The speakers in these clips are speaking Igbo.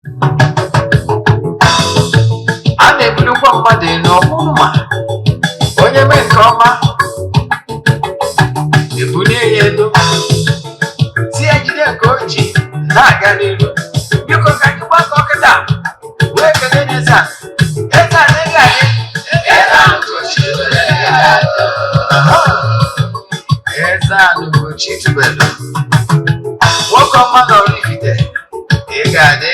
A na-ebulukwa mmadụ elu ọkwụrụ ma onye mee nke ọma, ebulie ya elu, si ya jide nke o ji na-aga n'iru. Biko, ka anyị gbakọ kịta wee kelee Eze a. Eze a na-ege anyị. Eze a Ugochi. Eze a Ugochi tubelu, nwoke ọma na Oraifite, ị ga-adị.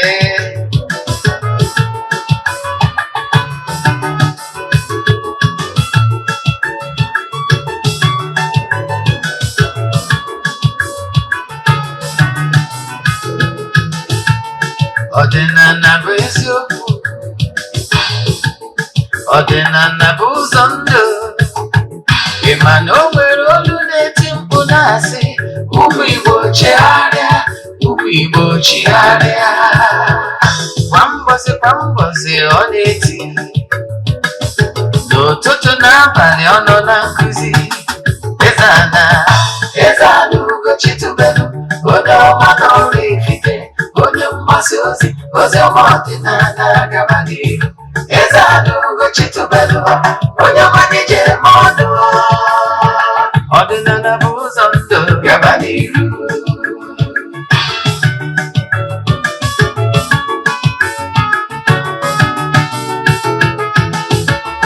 Ọdịnala bụ eziokwu, ọdịnala bụ ụzọ ndụ. Ị ma na o nwere olu na-eti mkpu na-asị, "Ụmụ Igbo, chegharịa, ụmụ Igbo, chigharịa." Kwa mbọsị kwa mbọsị ọ na-eti, n'ụtụtụ n'abalị ọ nọ na nkụzi. Eze ana, Eze ana Ugochi tubelu, onye ọma na Oraifite, onye mgbasa ozi ozi ọma ọdịnala, gaba n'ihu. Eze ana Ugochi tubelu, onye ọma anyị jere ma ọnụ. Ọdịnala bụ ụzọ ndụ, gaba n'ihu.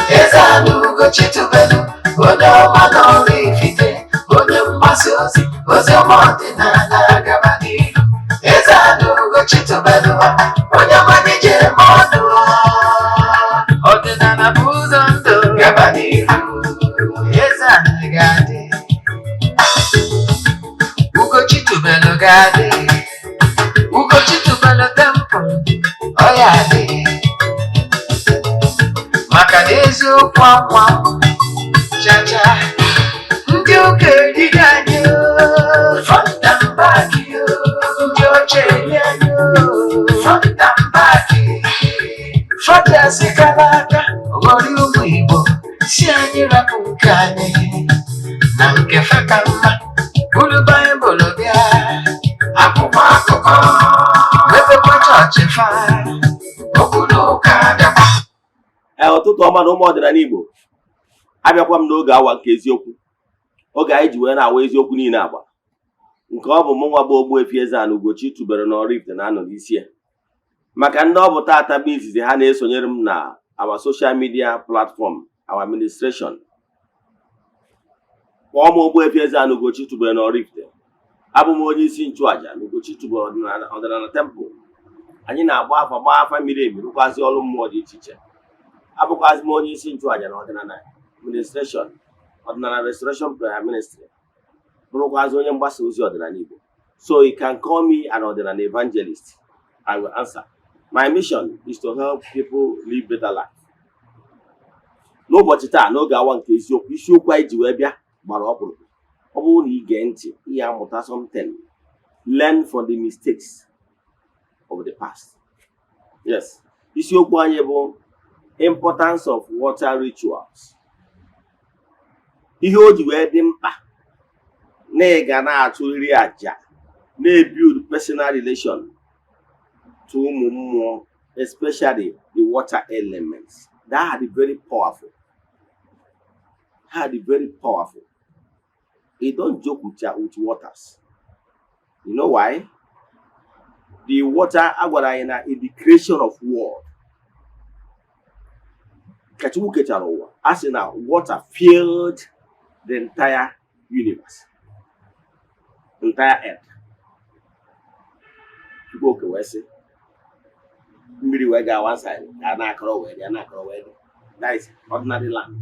Eze ana Ugochi tubelu, onye ọma na Oraifite, onye mgbasa ozi ozi ọma ọdịnala, gaba n'ihu. Eze ana Ugochi tubelu, onye ọma anyị jere ma ọnụ. Ọdịnala bụ ụzọ ndụ, gaba n'ihu. Eze ana ga-adị, Ugochi tubelu ga-adị, Ugochi tubelu temple ọ ya adị, maka na eziokwu akwa chacha. Ndị ụka erighị anyị oo, front and back oo. Ndị ọcha eri anyị oo, front and back. Fọdụ kara aka ghọrọ ụmụ Igbo, si anyị rapụ nke anyị na nke fa ka mma. Buru Baịbụl bịa, akwụkwọ akụkọ, mepekwa chọọchị fa, okwu na ụka bịakwa. Ee, ụtụtụ ọma na ụmụ ọdịnala Igbo. Abịakwa m n'oge awa nke eziokwu, oge anyị ji wee na-awa eziokwu niile agba nke ọ bụ mụnwa bụ Ogbuefi Eze-Ana Ugochi tubelu na Oraifite na-anọ n'isi ya. Maka ndị ọ bụ taata bụ izizi ha na-esonyere m na our social media platform, our administration, kpọọ m Ogbuefi Eze-Ana Ugochi tubelu na Oraifite. Abụ m onye isi nchụaja na Ugochi tubelu ọdịnala temple. Anyị na-agba afa, gbaa afa miri emi, rụkwazi ọrụ mmụọ dị iche iche. Abụkwazị m onye isi nchụaja na ọdịnala administration, ọdịnala restoration prayer ministry, bụrụkwazị onye mgbasa ozi ọdịnala Igbo. So you can call me an ọdịnala evangelist, I will answer. My mission is to help people live better life. N'ụbọchị taa, n'oge awa nke eziokwu, isiokwu anyị ji wee bịa gbara ọkpụrụkpụ. Ọ bụrụ na ị gee ntị, ihe amụta something. Learn from the mistakes of the past. Yes, isiokwu anyị bụ importance of water rituals, ihe o ji wee dị mkpa na ị ga na-achụrịrị àjà, na-ebuild personal relation to ụmụ mmụọ, especially the water elements that are the very powerful. Ha dị very powerful. You don't joke with waters. You know why? The water, a gwara anyị na in the creation of world, ka Chukwu kechara ụwa, a sị na water filled the entire universe, entire earth. Chukwu oke wee sị mmiri wee gaa one side, ka a na-akọrọ wee dị, a na-akọrọ wee dị. That is ordinary land.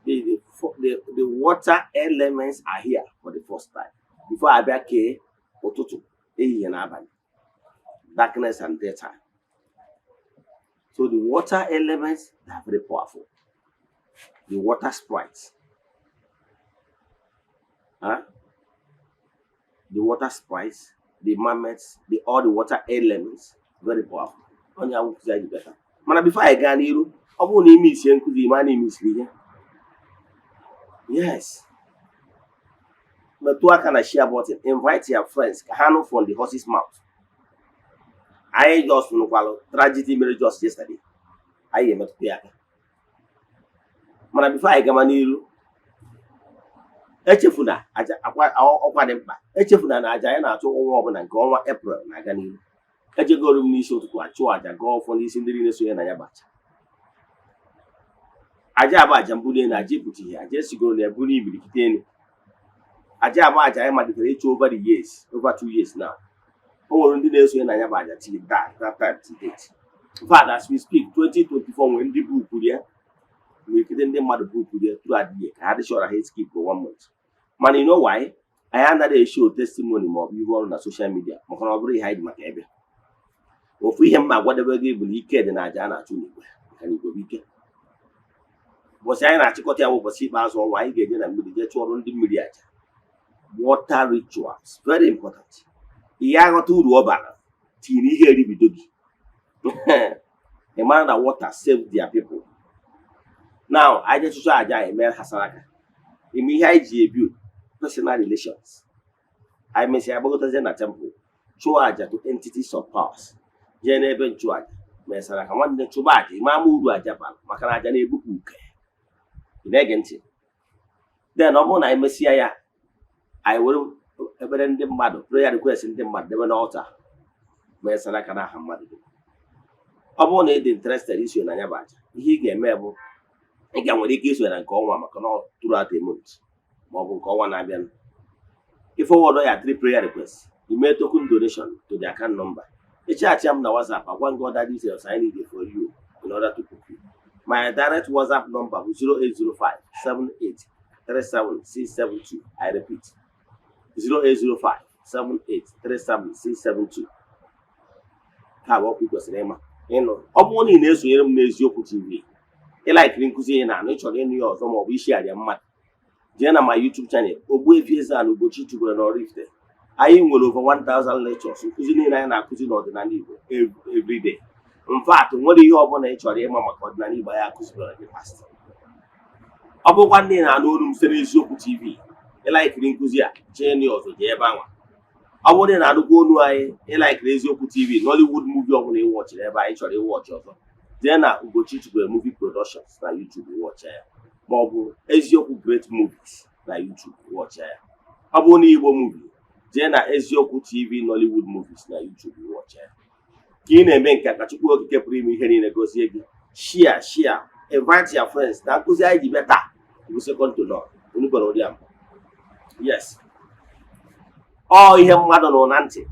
The water elements are here for the first time before abịa kee ụtụtụ, ehihie na abalị, darkness and daytime. So the water elements are very powerful. The water sprites, huh? The water sprites, the mermaids, the all the water elements, very powerful. Onye ahụ nkụzi anyị bịata. Mana before anyị gaa n'iru, ọ bụrụ na ime isie nkụzi, ma na ime isiri ihe, yes, metụ aka na share button, invite your friends ka ha nụ from the horse's mouth. Anyị just nụkwalụ tragedy mere just yesterday. Anyị ga-emetụta ya aka, mana before anyị gama n'iru, echefuna aja akwa ọkwa dị mkpa. Echefuna na aja anyị na-achụ ọnwa ọbụla nke ọnwa April na-aga n'ihu. Ejegoro m n'isi ụtụtụ achụ aja, gaa ọfọ n'isi ndị niile sonye na ya bụ aja. Aja abụ aja mbuli elu, aja ịpụta ihe, aja esigoro na ebuli imirikiti elu. Aja abụ aja anyị malitere ịchụ over the years, over 2 years now. O nwere ndị na-esonye na ya bụ aja till that time, till date. In fact, as we speak, 2024 nwere ndị bookuru ya, imirikiti ndị mmadụ bookuru ya throughout the year ka ha dị sure ha skip for one month. Mana you know why anyị anaghị eshow testimony ma ọ bụ ihu ọrụ na social media? Maka na ọ bụrụ ihe anyị ji maka ebe ofu ihe mma agwadebe gị bụ na ike dị na aja a na-achụ n'igwe, maka na igwe bụ ike. Ụbọchị anyị na-achịkọta ya bụ ụbọchị ikpeazụ ọnwa. Anyị ga-eje na mmiri jee chụọrọ ndị mmiri aja. Water rituals, very important. Ihe aghọta uru ọ bara tiri ihe eribido gị, ị mara na water save their people. Now, anyị jee chụchụ aja, anyị mee ha saraka ime ihe anyị ji ebuild personal relations. Anyị mesịa gbagotazie na temple, chụọ aja to entities of powers, jee n'ebe nchụaja mee saraka. Nwanne, chụba aja, ime ama uru aja bara, maka na aja na-ebupụ uke. Ị na-ege ntị? Then ọ bụrụ na anyị mesịa ya, anyị were ekpere ndị mmadụ, prayer request ndị mmadụ, debe n'altar, mee saraka n'aha mmadụ dum. Ọ bụrụ na ị dị interested isonye na ya bụ aja, ihe ị ga-eme bụ ị ga nwere ike isonye na nke ọnwa, maka na ọ throughout a month, ma ọ bụ nke ọnwa na-abịa. Ị forward ya three prayer requests, you make token donation to the account number. Ịchat m na WhatsApp, agwa gị other details I need for you in order to book you. My direct WhatsApp number bụ 0805 78 37672. I repeat, 0805 78 37672. Ka bụ ọkwa ị kwesịrị ịma ịnụ. Ọ bụrụ na ị na-esonyere m n'Eziokwu TV, ị likeiri nkụzi ị na-anụ, ị chọrọ ịnụ ya ọzọ ma ọ bụ isi arịa mmadụ, jee na my YouTube channel, Ogbuefi Eze-Ana Ugochi tubelu na Oraifite. Anyị nwere over 1000 lectures, nkụzi niile anyị na-akụzi n'ọdịnala Igbo everyday. In fact, nwere ihe ọbụla ị chọrọ ịma maka ọdịnala Igbo, anyị akụzibere gị past. Ọ bụrụkwa ndị na-anụ olu m site n'Eziokwu TV, ị likeiri nkụzi a, jee nụ ya ọzọ, jee ebe anwa. Ọ bụrụ na ị na-anụkwa olu anyị, ị likeiri Eziokwu TV, Nollywood movie ọbụla ị watchiri ebe anyị chọrọ ịwatchi ọzọ, jee na Ugochi Tubelu Movie Productions na YouTube, watchia ya, ma ọ bụ Eziokwu Great Movies na YouTube, watchia ya. Ọ bụrụ na Igbo movie, jee na Eziokwu TV Nollywood Movies na YouTube, watchia ya. Ka ị na-eme nke a, ka Chukwu Okike pụrụ ime ihe niile gozie gị. Share, share, invite your friends na nkụzi anyị ji bịa taa bụ second to none. Unu gwara ụdị ya mbụ. Yes, ọ ihe mmadụ nọ na ntị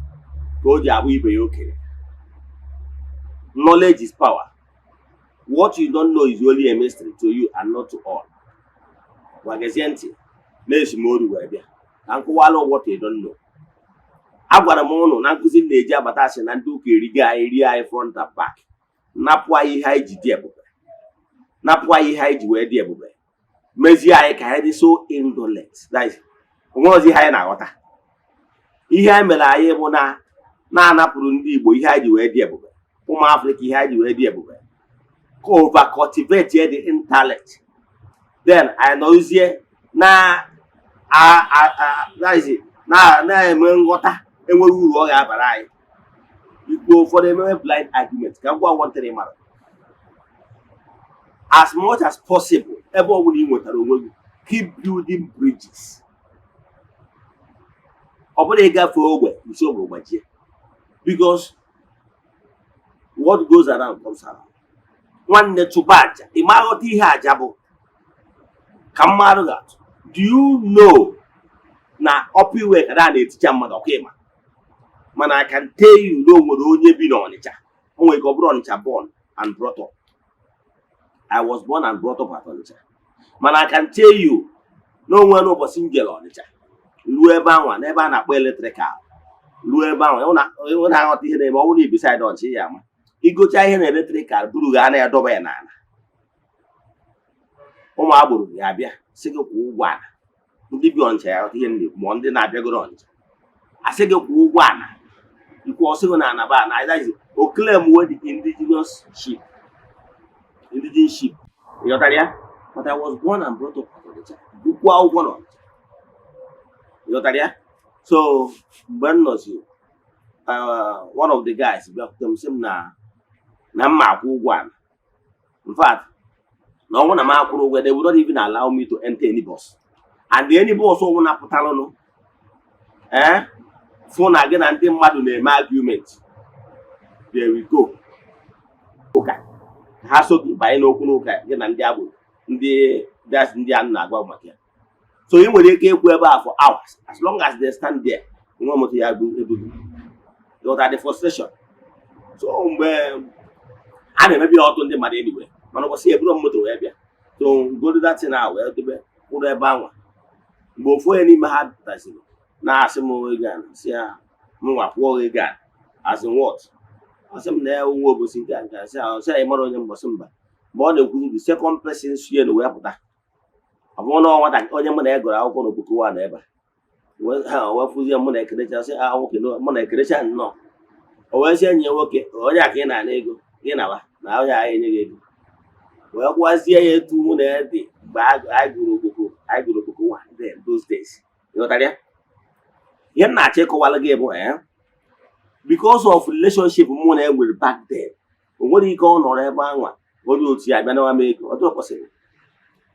ka o ji abụ ibe ya okenye. Knowledge is power. What you don't know is only a mystery to you and not to all. Gwagezie ntị na-esi m oru wee bịa ka m kụwalụ what you don't know. Agwara m ụnụ na nkụzi m na-eji abata asị na ndị ụka erigo anyị, rie anyị front and back, napụ anyị ihe anyị ji dị ebube, napụ anyị ihe anyị ji wee dị ebube, mezie anyị ka anyị dị so indolent. That is, onwe ozi ihe anyị na-aghọta. Ihe anyị mere anyị bụ na na-anapụrụ ndị Igbo ihe anyị ji wee dị ebube, ụmụ Afrịka ihe anyị ji wee dị ebube, over cultivate the intellect. Then anyị nọrụzie na that is, na na-eme nghọta enweghị uru ọ ga-abara anyị. Ikwu ụfọdụ emewe blind argument. Ka m gwa nwantịrị mara, as much as possible, ebe ọ bụla ị nwetara onwe gị, keep building bridges. Ọ bụrụ ịgafe ogbe isi ogbe gbajie, because what goes around comes around. Nwanne, chụba aja, ị ma aghọta ihe aja bụ. Ka mmadụ ga-atụ, do you know na ọpụ iwe ka na na-eticha mmadụ ọkwa ịma? Mana I can tell you na o nwere onye bi n'Ọnịcha. O nwere ka ọ bụrụ Ọnịcha born and brought up. I was born and brought up at Ọnịcha, mana I can tell you na o nwere ụbọchị m jere Ọnịcha, ruo ebe anwa n'ebe a na-akpọ Electrical, ruo ebe ahụ, ịhụ na aghọta ihe na-eme. Ọ bụrụ na ibi side Ọnịcha, ya ama igocha ihe na electrical buru ga na ya dọba ya n'ala, ụmụ agboro ya abịa sị gị kwụọ ụgwọ ala. Ndị bi Ọnịcha ya ghọta ihe m na-ekwu, ma ndị na-abịagoro Ọnịcha, asị gị kwụọ ụgwọ ala. Ikwu ọsị gị na anaba na that is o claim wey the indigenous ship, indigenous ship. Ị ghọtara ya? But I was born and brought up at Ọnịcha, gụkwuo akwụkwọ n'Ọnịcha. Ị ghọtara ya? So mgbe m nọzi One of the guys bịakwute m, sị m na mma akwụ ụgwọ ala. In fact, na ọnwụ na m akwụrụ ụgwọ, they would not even allow me to enter any bus, and any bus ọnwụ pụtaranụ, fụ na gị na ndị mmadụ na-eme argument, there we go. Ụka ha so gị banye n'okwu n'ụka, gị na ndị agboro, ndị that's ndị a na-agwa maka ya. So ị nwere ike ịkwụ ebe a for hours, as long as they stand there, nwa moto ya ebu ebughị. Ghọta the frustration? So mgbe a na-emebi ya, ọtụ ndị mmadụ anyway, mana ụbọchị eburu m moto wee bịa, so godo datin a wee dobe kwụrụ ebe anwa. Mgbe ofu onye n'ime ha pụtaziri na-asị m ego a, sị ya, m nwa kwụọ ego a, as in what? Ọ sị m na ya nwa obosi nke a nke a, sị ya, sị ya, ị mara onye mbọsị mba. Mgbe ọ na-ekwuzi, the second person sie na wee pụta. Ọ bụrụ na ọ nwata onye mụ na ya gụrụ akwụkwọ n'Okpoko wa na ebe a, wee fụzie mụ na ekerecha, sị a nwoke mụ na ekerecha nnọọ. O wee sị enyi ya nwoke, onye a ka ị na-ana ego gị nawa na onye ahụ enye gị ego, wee gwazie ya etu mụ na ya dị mgbe anyị gụrụ Okpoko wa then, those days. Ịghọtara ya? Ihe m na-achọ ịkọwara gị bụ, because of relationship mụ na ya nwere back then, o nwere ike ọ nọrọ ebe anwa, onye otu ya abịa nawa m ego. Ọ dị kwesịrị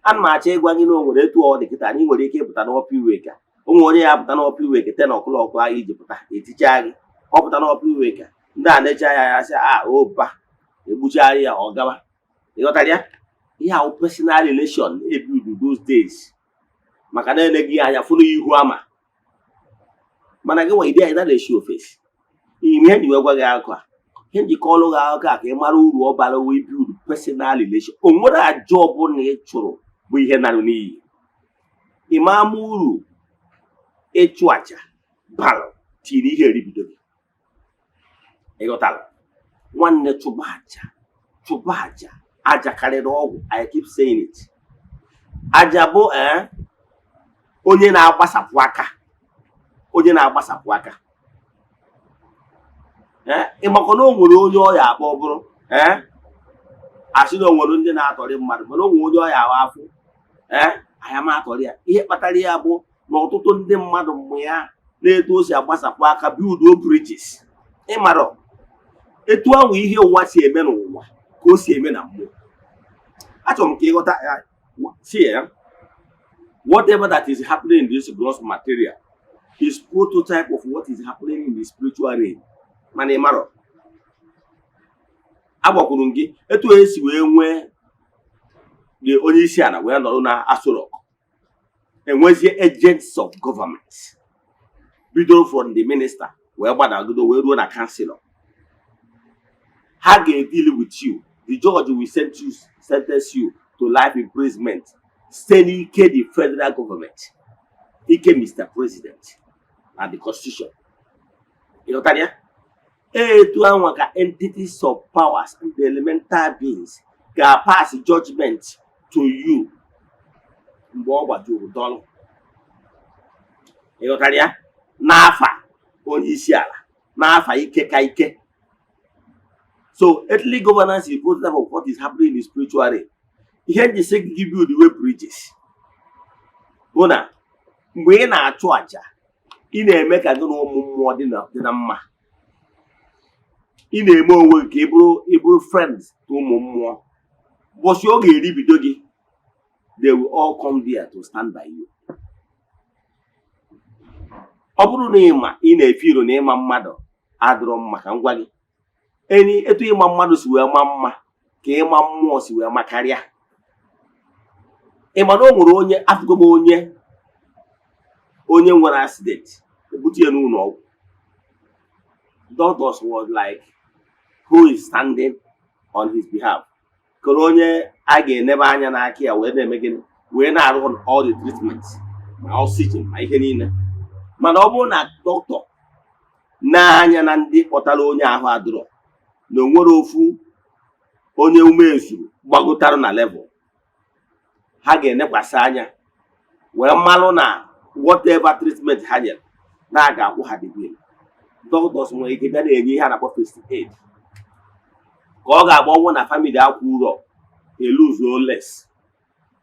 ana m achọ ịgwa gị na o nwere etu ọ dị kịta. Anyị nwere ike ịpụta n'Upper Iweka, o nwere onye ya pụta n'Upper Iweka 10 o'clock ahụ iji pụta eticha gị. Ọ pụta n'Upper Iweka, ndị a na-eche anya ya, sị a oba egbuchara ya, ọ gawa. Ịghọtara ya? Ihe ahụ personal relation ebuild those days, maka na eleghị anya fụrụ ihu ama, mana gị nwa ide anyị na-eshi ofesi ime. Ihe ji wee gwa gị akụkọ a, ihe njikọ ọlụ gị akụkọ a, ka ị mara uru ọ bara wee build personal relation. O nwere aja ọbụla ị chụrụ bụ ihe narụ n'iyi. Ị ma ama uru ịchụ aja bara tiri ihe eribido gị. Ịghọtara? Nwanne, chụba aja, chụba aja. Aja karịrị ọgwụ. I keep saying it. Aja bụ onye na-agbasapụ aka, onye na-agbasapụ aka. Ịmakwa na o nwere onye ọya akpọ bụrụ asị na o nwere ndị na-atọrị mmadụ, mana o nwere onye ọya ahụ afụ anya ma atọrị ya. Ihe kpatara ya bụ na ọtụtụ ndị mmadụ mgbe ya na-etu o si agbasapụ aka, build bridges. Ịmara etu ahụ ihe ụwa si eme n'ụwa ka o si eme na mmụọ. Achọrọ m ka ịghọta ya. See, whatever that is happening in this gross material is prototype of what is happening in the spiritual realm. Mana ị marọ, agbakwuru m gị etu esi wee nwee the onye isi ala wee nọrọ na Aso Rock, enwezie agents of government bidoro from the minister wee gbadagodo wee ruo na councillor. Ha ga-deal with you. The judge will sent you sentence you to life imprisonment site n'ike the federal government, ike Mr. President na the constitution. Ịghọtara ya? Etu anwa ka entities of powers and the elemental beings ga-pass judgment to you mgbe ọ gbajuru dọlụ. Ịghọtara ya? N'afa onye isi ala, n'afa ike ka ike. So earthly governance is prototype of what is happening in the spiritual realm. Ihe nji sị gị build way bridges bụ na mgbe ị na-achụ àjà, ị na-eme ka gị na ụmụ mmụọ dị na mma. Ị na-eme onwe gị ka ị bụrụ friends to ụmụ mmụọ. Ụbọchị ọ ga-eribido gị, they will all come there to stand by you. Ọ bụrụ na ịma ị na-efe iro na ịma mmadụ adịrọ mma, ka m gwa gị enyi, etu ịma mmadụ si wee ma mma ka ịma mmụọ si wee makarịa. Ị ma na o nwere onye afụgo m, onye nwere accident, ebute ya n'ụlọ ọgwụ. Doctors was like, "Who is standing on his behalf?" Kedu onye a ga-enebe anya n'aka ya wee na-eme gịnị, wee na-arụ all the treatment, ma oxygen, ma ihe niile? Mana ọ bụrụ na dọkịta na-anya na ndị kpọtara onye ahụ adịrọ na o nwere ofu onye ume zuru gbagotara na level, ha ga-enekwasị anya wee malụ na whatever treatment ha nyere na a ga-akwụ ha the bill. Doctors nwere ike bịa na-enye ihe a na-akpọ first aid, ka ọ ga-agba ọnwụ na family akwụ ụrọ eluzuo less.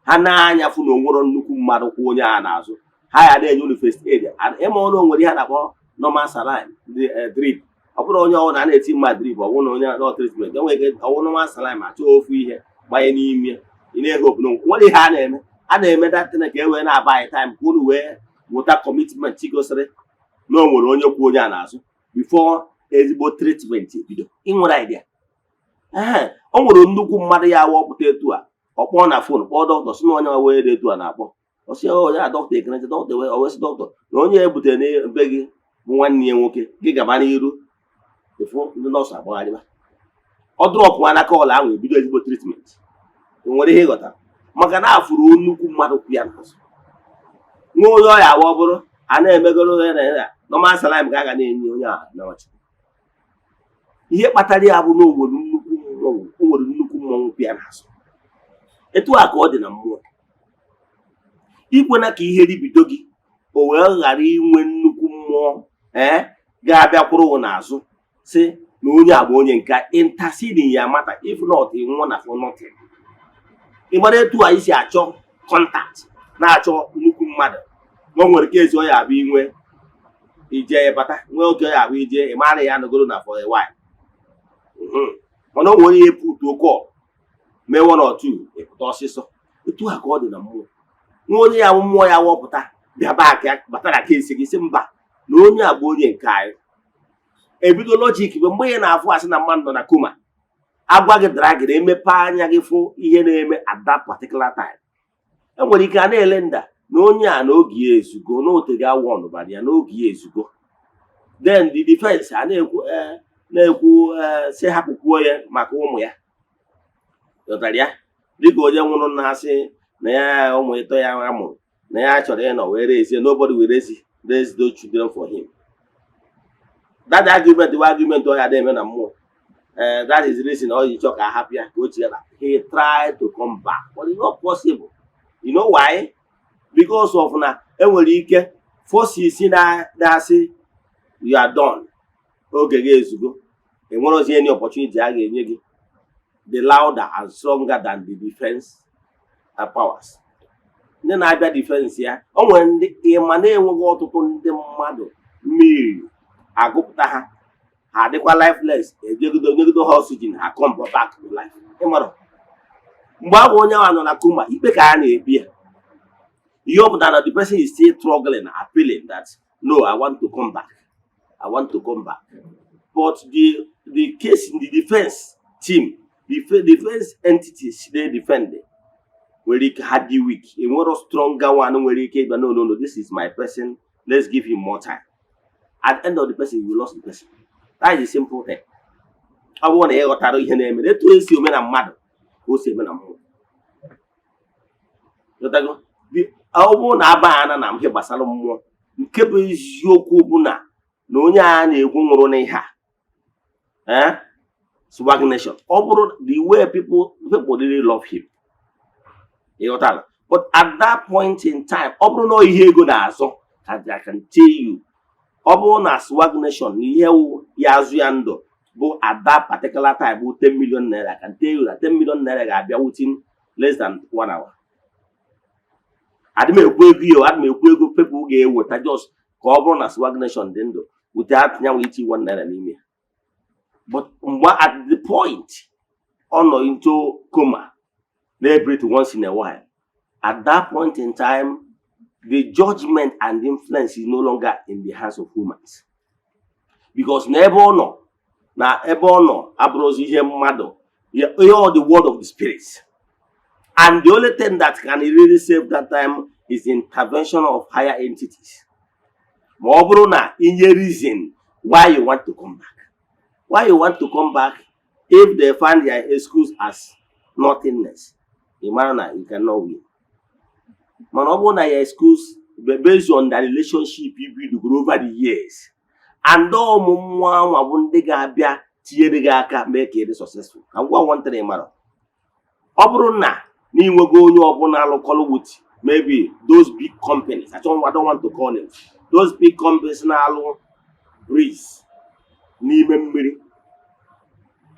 Ha na-anya fụ na onwero nnukwu mmadụ kwụ onye a n'azụ, ha ya na-enye unu first aid. Ịma ọnụ, o nwere ihe a na-akpọ normal saline drip. Ọ bụrụ onye ọbụla a na-eti mmadụ drip, ọ bụrụ na onye nọ treatment enwere ike ọwụ nwa saline ma chọọ ofu ihe gbanye n'ime, ị na-ehe obodo nwere ihe a na-eme, a na-eme datin ka e wee na-aba anyị time ka unu wee wụta commitment gosiri na o nwere onye kwụ onye a n'azụ before ezigbo treatment ebido. Ị nwere idea? Ee, o nwere nnukwu mmadụ ya awọpụta etu a, ọ kpọọ na phone, kpọọ dọkịta, sị na onye wee dị etu a na-akpọ. Ọ sị onye a dọkịta ekeneche dọkịta wee o wee sị dọkịta na onye e butere n'ebe gị bụ nwanne ya nwoke gị. Gaba n'iru, ịfụ ndị nọọsụ agbagharịba, ọ drop na call ahụ, ebido ezigbo treatment. Ị nwere ihe ịghọta? Maka na afụrụ nnukwu mmadụ kwụ ya n'azụ. Nwa onye ọya awa, ọ bụrụ a na-emegoro onye na ya normal saline ka a ga na-enye onye a na Chukwu. Ihe kpatara ya bụ na o nwere nnukwu mmọnwụ, o nwere nnukwu mmọnwụ kwụ ya n'azụ. Etu a ka ọ dị na mmụọ. Ikwena ka ihe ribido gị, o wee ghara inwe nnukwu mmụọ ee ga-abịakwuru n'azụ si na onye a bụ onye nke intercede in your matter. If not, ị nwụọ na for nothing. Ị mara etu anyị si achọ contact, na-achọ nnukwu mmadụ na o nwere case ọ ya abụ inwe ije bata nwee oge ọ ya abụ ije, ị mara ya nọgoro na for a while. Mana o nwere ihe put call mee one or two, ịpụta ọsịsọ. Etu a ka ọ dị na mmụọ. Nwa onye ya bụ mmụọ ya wọpụta bịa back ya bata na case gị, sị mba, na onye a bụ onye nke anyị. Ebido logic bụ mgbe ị na-afụ asị na mmadụ nọ na coma, agwa gị dragịrị emepe anya gị fụ ihe na-eme at that particular time. Enwere ike a na-ele nda na onye a n'oge ya ezugo, n'otego awọ ọnụbara ya n'oge ya ezugo. Then the defense a na-ekwu, na-ekwu sị hapụkwuo ya maka ụmụ ya. Ghọtara ya? Dịka onye nwụrụ na-asị na ya ụmụ ịtọ ya mụrụ na ya chọrọ ịnọ wee raise, nobody will raise those children for him. That argument bụ argument ọ ya na-eme na mmụọ. That is the reason ọ ji chọ ka a hapụ ya ka o chigara. He tried to come back, but it's not possible. You know why? Because of na enwere ike forces na na-asị you are done, oge gị ezugo, enwerozi any opportunity a ga-enye gị, the louder and stronger than the defense powers. Ndị na-abịa defense ya, o nwere ndị ịma na-enweghị ọtụtụ ndị mmadụ mmiri agụpụta ha, ha adịkwa lifeless, ejegodo nyegodo ha oxygen, ha come back to life. Ịmara mgbe ahụ onye ahụ nọ na coma, ikpe ka a na-ebi ya. Ihe ọ pụtara na the person is still struggling, appealing that no, I want to come back, I want to come back. But the case in the defense team, the defense entities dey defend nwere ike ha dị weak. Enwero stronger one nwere ike ịbịa, "No, no, no, this is my person, let's give him more time." At the end of the person, you lost the person. That is the simple thing. Ọ bụrụ na ị ghọtara ihe na-eme, etu esi ome na mmadụ ka o si eme na mmụọ. Ghọtago? Ọ bụrụ na aba ana na ihe gbasara mmụọ, nke bụ eziokwu bụ na onye a na-ekwu nwụrụ n'ihe a, eh, Swag Nation, ọ bụrụ the way people really love him. Ịghọtara? But at that point in time, ọ bụrụ na ọ ihe ego na-azọ ka I can tell you, ọ bụrụ na Swag Nation na ihe wụ ya azụ ya ndụ bụ at that particular time bụ 10 million naira, I can tell you that 10 million naira ga-abịa within less than one hour. Adị m ekwu ego ya, adị m ekwu ego people ga-eweta just ka ọ bụrụ na Swag Nation dị ndụ without nyanwa iti 1 naira n'ime ya. But mgbe at the point ọ nọ into coma, na-breathe once in a while, at that point in time the judgment and influence is no longer in the hands of humans, because na ebe ọ nọ, na ebe ọ nọ abụrụzi ihe mmadụ, ihe ọ the world of the spirits, and the only thing that can really save that time is intervention of higher entities. Ma ọ bụrụ na inye reason why you want to come back, why you want to come back, if they find their excuse as nothingness, ị mara na you cannot win. Mana ọ bụrụ na your excuse based on the relationship you build over the years and ụmụ mmụọ anwa bụ ndị ga-abịa tinyere gị aka mee ka ị dị successful. Ka m gwa nwantịrị, mara ọ bụrụ na n'inwego onye ọbụla alụkọlụ with maybe those big companies, I don't want to call them, those big companies na-alụ bridge n'ime mmiri,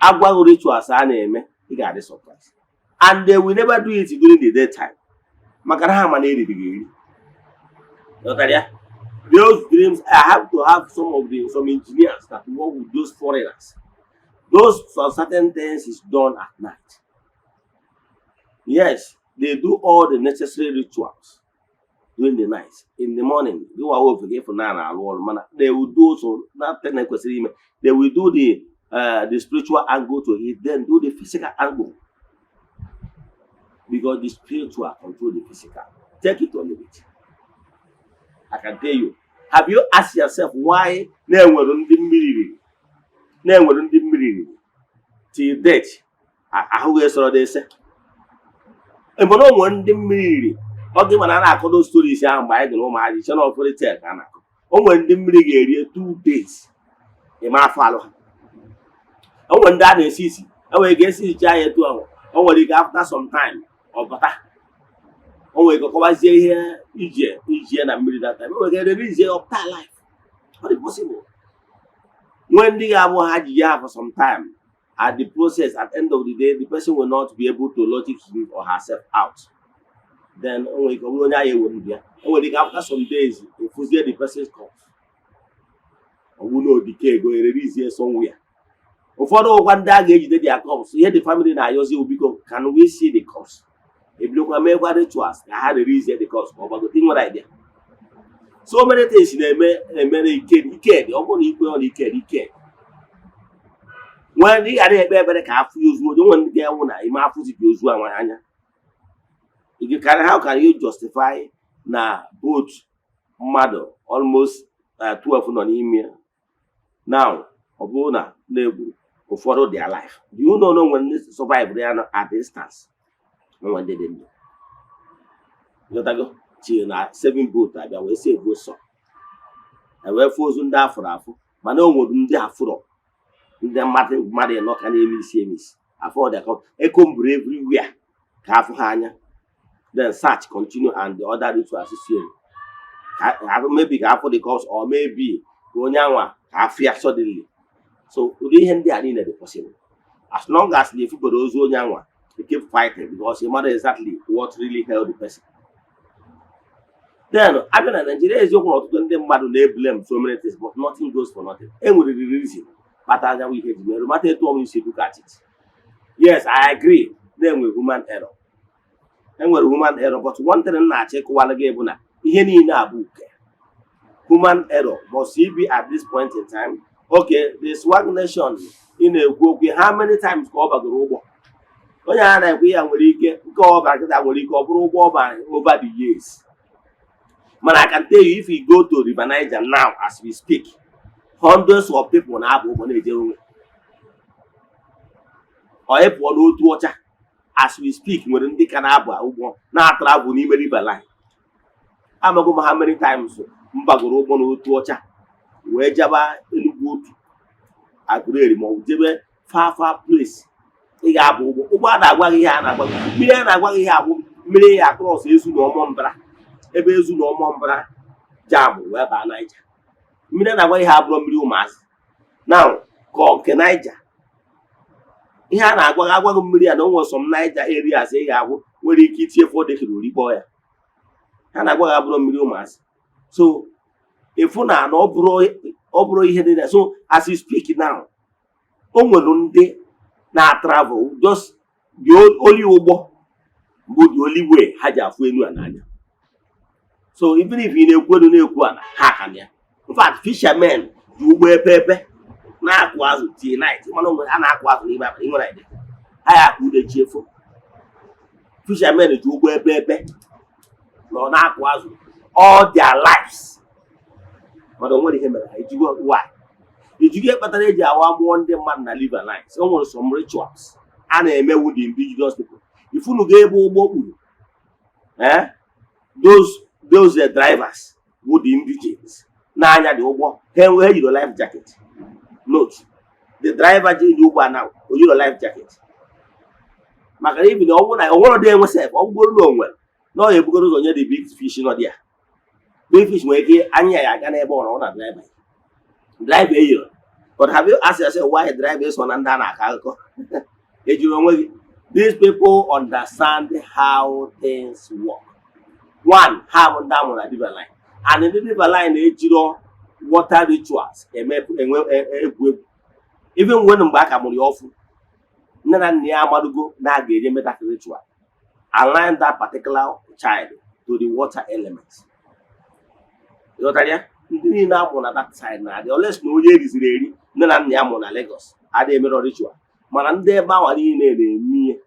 agwaghị rituals a na-eme, ị ga-adị surprise. And they will never do it during the daytime, maka na ha ma na eriri gị eri. Ghọtara ya? Those dreams, I have to have some of the some engineers that work with those foreigners. Those some certain things is done at night. Yes, they do all the necessary rituals during the night. In the morning, gịnwa wụ ofeke ịfụ na na-arụ ọrụ, mana they will do so that thing ekwesịrị ime. They will do the spiritual angle to it, then do the physical angle, because the spiritual control the physical. Take it or leave it. I can tell you. Have you asked yourself why na-enwere ndị mmiri riri, na-enwere ndị mmiri riri till death ahụghị esoro dị ese ebe na o nwere ndị mmiri riri? Ọ gị mana a na-akọdo stories ahụ mgbe anyị dị n'ụmụazị, che na ọfọdụ tel ka a na-akọ. O nwere ndị mmiri ga-erie 2 days, ịma afọ alụ ha. O nwere ndị a na-esi isi, e nwere ike esi icha ya etu ahụ. O nwere ike after some time ọ bata, o nwere ike kọwazie ihe ije ijie na mmiri that time. O nwere ike release up to life. Ọ dị possible. Nwee ndị ga-abụ ha ji ya for some time. At the process, at end of the day, the person will not be able to logic him or herself out. Then o nwere ike ọ bụrụ onye ahụ ewere ndụ ya. O nwere ike after some days efuzie the person's corpse, ọ bụrụ na odike ego ererizie somewhere. Ụfọdụ ụkwa ndị a ga-ejide their corpse, ihe the family na-ayọzi bụ, "Biko, can we see the corpse?" Ebidokwa meekwa rituals ka ha release the corpse ka ọ gbagote. Nwere idea? So many things na-eme emere ike. Ike dị. Ọ bụrụ na ikwe ọ na ike dị, ike dị. Nwee ndị ghara ekpe ekpere ka afụ ya ozu. Onye nwere ndị ga-enwụ na ime afụzi gị ozu anwa anya. You can, how can you justify na boat mmadụ almost 12 nọ n'ime ya now, ọ bụrụ na na-egbu ụfọdụ dị alive? Do you know na o nwere ndị survive ya nọ at distance? Nwere ndị dị ndụ. Ghọtago? Till na seven boat abịa wee save sọ e wee fụ ozu ndị afụrụ afụ. Mana o nwere ndị afụrọ, ndị mmadụ ịnọ ka na-eme isi eme isi afọ dị akọ ekomburu everywhere ka afụ ha anya. Then search continue and the other rituals si ka maybe ka afọ the corpse or maybe ka onye anwa ka afụ ya suddenly. So ụdị ihe ndị a niile dị possible as long as na efubere ozu onye anwa. You keep fighting because you mara exactly what really held the person. Then abịa na Nigeria, eziokwu na ọtụtụ ndị mmadụ na-eblame so many things, but nothing goes for nothing. E nwere reason kpatara anyanwụ ihe ji mere mata etu ọnwụ isi look at it. Yes, I agree na-enwe human error, enwere human error, but one thing m na-achọ ịkụwara gị bụ na ihe niile a bụ uke. Human error must it be at this point in time? Okay, the Swag Nation ị na-ekwu okwu, how many times ka ọ bagoro ụgbọ onye a na-ekwu ya? Nwere ike nke ọ bara kịta, nwere ike ọ bụrụ ụgbọ ọ bara over the years. Mana I can tell you, if you go to River Niger now as we speak, hundreds of people na-aba ụgbọ na-eje onwe. Ọ ị pụọ n'otu ọcha as we speak, nwere ndị ka na-aba ụgbọ na-atravel n'ime river line. Amago m how many times m bagoro ụgbọ n'otu ọcha wee jaba Enugwu, otu Aguleri, ma ọ bụ jebe far far place. Ị ga-aba ụgbọ, ụgbọ a na-agwa gị ihe a na-agwa gị, mmiri a na-agwa gị ihe agwụ mmiri ya across ezu na ọmọ mbara, ebe ezu na ọmọ mbara jam wee baa Naija. Mmiri a na-agwa ihe abụrụ mmiri ụmụazị now ka ọ nke Naija. Ihe a na-agwa gị, agwa gị mmiri a na o nwere some Niger areas ị ga-agwụ nwere ike itinye fọdekiri orikpọ ya. Ha na-agwa gị abụrụ mmiri ụmụazị. So ịfụ na ọ bụrụ ihe dị na. So as you speak now, o nwere ndị na-travel just the only ụgbọ bụ the only way ha ji afụ enu a n'anya. So even if ị na-ekwu elu na-ekwu ala, ha ka na ya. In fact, fishermen ji ụgbọ epe epe na-akụ azụ till night. Mana onwe a na-akụ azụ n'ime abalị, ị nwere idea ha ya akụ ude chi efo. Fishermen ji ụgbọ epe epe nọ na-akụ azụ all their lives, mana o nwere ihe mere ha ejigo. Why ejigo? Ihe kpatara eji awa mụọ ndị mmadụ na river lines, o nwere some rituals a na-emewu the indigenous people. Ifunugo ebe ụgbọ kpuru, eh, those drivers bụ the indigenes na-anya dị ụgbọ. Ha enwe ha yiri life jacket. Note, the driver ji dị ụgbọ na o yiri life jacket, maka na ibi na ọ bụrụ na o nwere dị enwe sef, ọ bụgoro na o nwere na ọ ya ebugoro ụzọ nye the big fish nọ dị ya. Big fish nwere ike anya ya aga n'ebe ọ nọ, ọ na driver eyiri. But have you asked yourself why driver so na ndị a na-akọ akụkọ ejiri onwe gị? These people understand how things work. One, ha bụ ndị amụrụ na river line. And ndị riverine ejiro water rituals eme enwe egwu egwu. Even when mgbe a ka mụrụ ya ọfụ, nne na nna ya amadugo na a ga-eje eme that ritual, align that particular child to the water element. Ịghọtara ya? Ndị niile amụ na that side na-adị, unless na onye eriziri eri, nne na nna ya mụrụ na Lagos adịghị emere ritual. Mana ndị ebe ahụ niile na-eme ihe.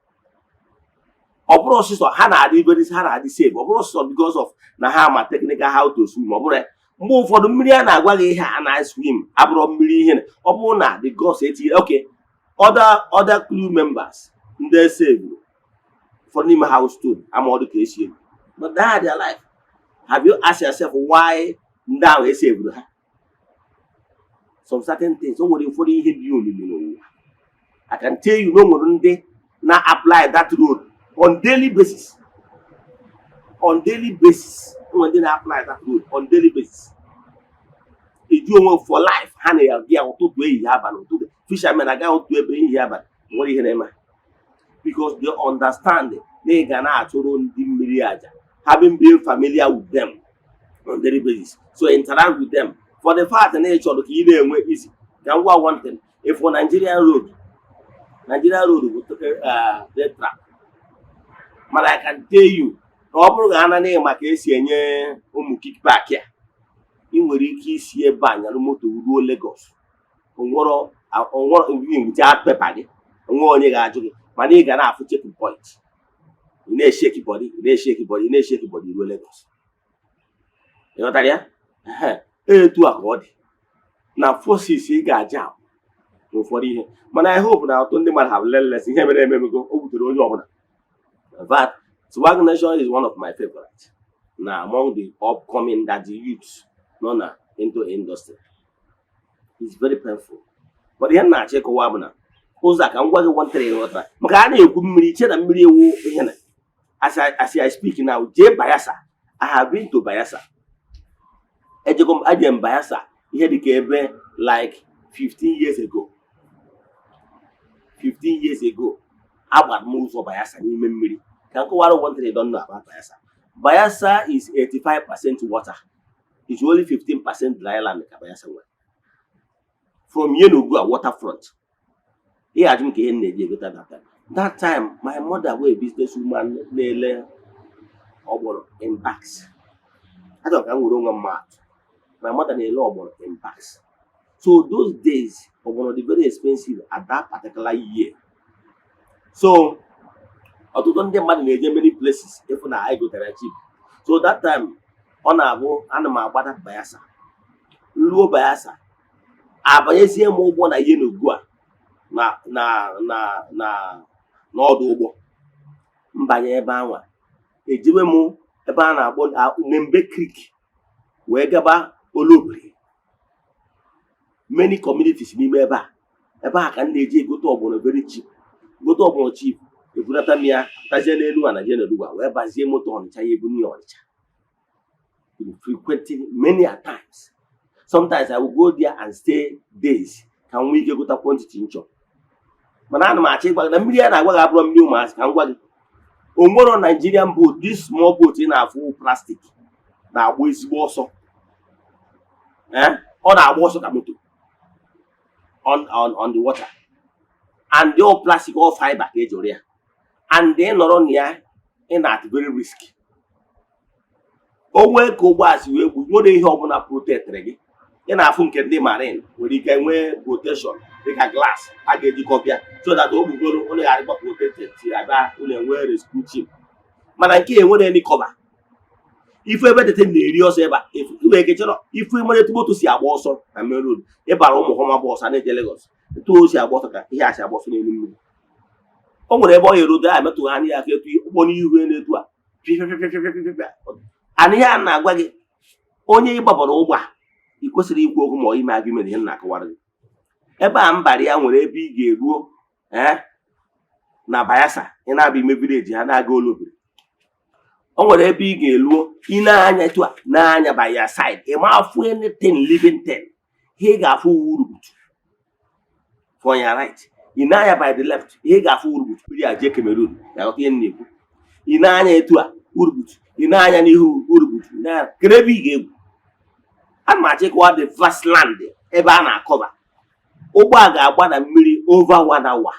Ọ bụrụ ọsịsọ ha na-adị very, ha na-adị safe. Ọ bụrụ ọsịsọ because of na ha ma technical how to swim. Ọ bụrụ ya, mgbe ụfọdụ mmiri a na-agwa gị ihe a na-swim abụrụ mmiri ihe ọ bụrụ na the gods etinye. Okay, other crew members ndị save, ụfọdụ n'ime ha stone amaọdụ ka esi egwu, but they are their life. Have you asked yourself why ndị ahụ esevuru ha? Some certain things, o nwere ụfọdụ ihe dị omimi n'ụwa. I can tell you na o nwere ndị na-apply that road on daily basis, on daily basis. O nwere ndị na-apply that road on daily basis, eju onwe for life. Ha na-aga ya ụtụtụ, ehihie, abalị. Ụtụtụ fishermen aga otu ebe, ehihie, abalị, nwere ihe na-eme ha, because they understand na ị ga na-achụrụ ndị mmiri aja, having been familiar with them on daily basis, so interact with them for the fact na ị chọrọ ka ị na-enwe easy. Ka m gwa one thing: if for Nigerian road, Nigerian road bụ death trap. Mana I can tell you na ọ bụrụ ga ana na ka esi enye ụmụ kickback ya, ị nwere ike isi ebe a nyalụ moto ruo Lagos, onwero onwero without paper gị, onwe onye ga-ajụ gị. Mana ị ga na-afụ checking point, ị na-eshake body, ị na-eshake body, ị na-eshake body ruo Lagos. Ị ghọtara ya? Ehe, etu a ka ọ dị na forces ị ga-aja n'ụfọdụ ihe. Mana I hope na ọtụtụ ndị mmadụ have learned lesson. Ihe mere ememego, o wutere onye ọbụla. In fact, Swag Nation is one of my favorites na among the upcoming that the youths nọ na into industry. It's very painful, but ihe m na-achọ ịkọwa bụ na ụzọ a ka m gwa gị nwantịrị, ịghọtara? Maka a na-ekwu mmiri, che na mmiri ewu ihe na as I speak now, jee Bayelsa. I have been to Bayelsa. Ejego m, aje m Bayelsa ihe dịka ebe like 15 years ago. 15 years ago, agbara m ụzọ Bayelsa n'ime mmiri. Ka m kọwara one thing you don't know about Bayelsa. Bayelsa is 85% water. It's only 15% dry land ka Bayelsa nwere. From Yenagoa waterfront, ihe ajụ m ka ihe m na-eji egota that time. That time my mother wee business woman na-ele ọgbọnọ in bags. Achọrọ ka m were onwe m maatụ. My mother na-ele ọgbọnọ in bags. So those days, ọgbọnọ dị very expensive at that particular year. So ọtụtụ ndị mmadụ na-eje many places ịfụ na anyị gotere cheap. So that time, ọ na-abụ ana m agbada Bayelsa, nruo Bayelsa, abanyezie m ụgbọ na Yenagoa na n'ọdụ ụgbọ mbanye ebe anwa, ejebe m ebe a na-akpọ Nembe Creek, wee gaba Olobiri, many communities n'ime ebe a. Ebe a ka m na-eji egote ọgbọnọ very cheap, gote ọgbọnọ cheap, ebunata m ya, tazie n'elu a na Yenagoa, wee bazie moto Ọnịcha ya ebunye ya Ọnịcha. Been frequenting many a times. Sometimes I will go there and stay days ka m nwee ike gota quantity nchọ. Mana ana m achọ ịgwa gị na mmiri a na-agwa gị abụrọ mmiri ụmụazị. Ka m gwa gị, o nwero Nigerian boat, this small boat ị na-afụ, plastic, na-agba ezigbo ọsọ. Eh? Ọ na-agba ọsọ ka moto on the water, and the all plastic, all fiber ka eji ya, and ị nọrọ na ya, ị na at very risk. O nwee ka ụgbọ a si wee gbu, nwere ihe ọbụla protectịrị gị. Ị na-afụ nke ndị marine nwere ike nwee protection dịka glass a ga-eji kọpịa so that o gbugoro ụnụ ghara ịgba protected, abịa ụnụ enwee rescue team. Mana nke a enwere any cover. Ifu ebe tete na-eri ọsọ ebe a, iwe ike chọrọ ifu ịmara etu moto si agba ọsọ na main road, ịbara ụmụ họma gba ọsọ na-eje Lagos, etu o si agba ọsọ ka ihe a si agba ọsọ n'elu mmiri. O nwere ebe ọ ya erodo ya emetụghị anya ya aka, etu ụgbọ n'ihu na-etu a pịapịapịapịapịa. Ana ihe a na-agwa gị, onye ịgbabara ụgbọ a, ị kwesịrị ikwu okwu ma ọ ime argument. Ihe m na-akọwara gị, ebe a mbara ya nwere ebe ị ga-eruo, ee, na Bayelsa, ị na-abịa ime village ha na-aga Olobiri, o nwere ebe ị ga-eluo, ị na-anya etu a na-anya by your side, ị ma afụ anything living thing. Ihe ị ga-afụ wurubutu for your right. Ị na-anya by the left, ihe ị ga-afụ wurubutu. Mmiri a jee Cameroon, ga-aghọta ihe m na-ekwu. Ị na-anya etu a, urubutu. Ị na-anya n'ihu, urubutu. Ị na-anya, kedu ebe ị ga-egwu? Ana m achọ ịkọwa the vast land ebe a na-acover. Ụgbọ a ga-agba na mmiri over one hour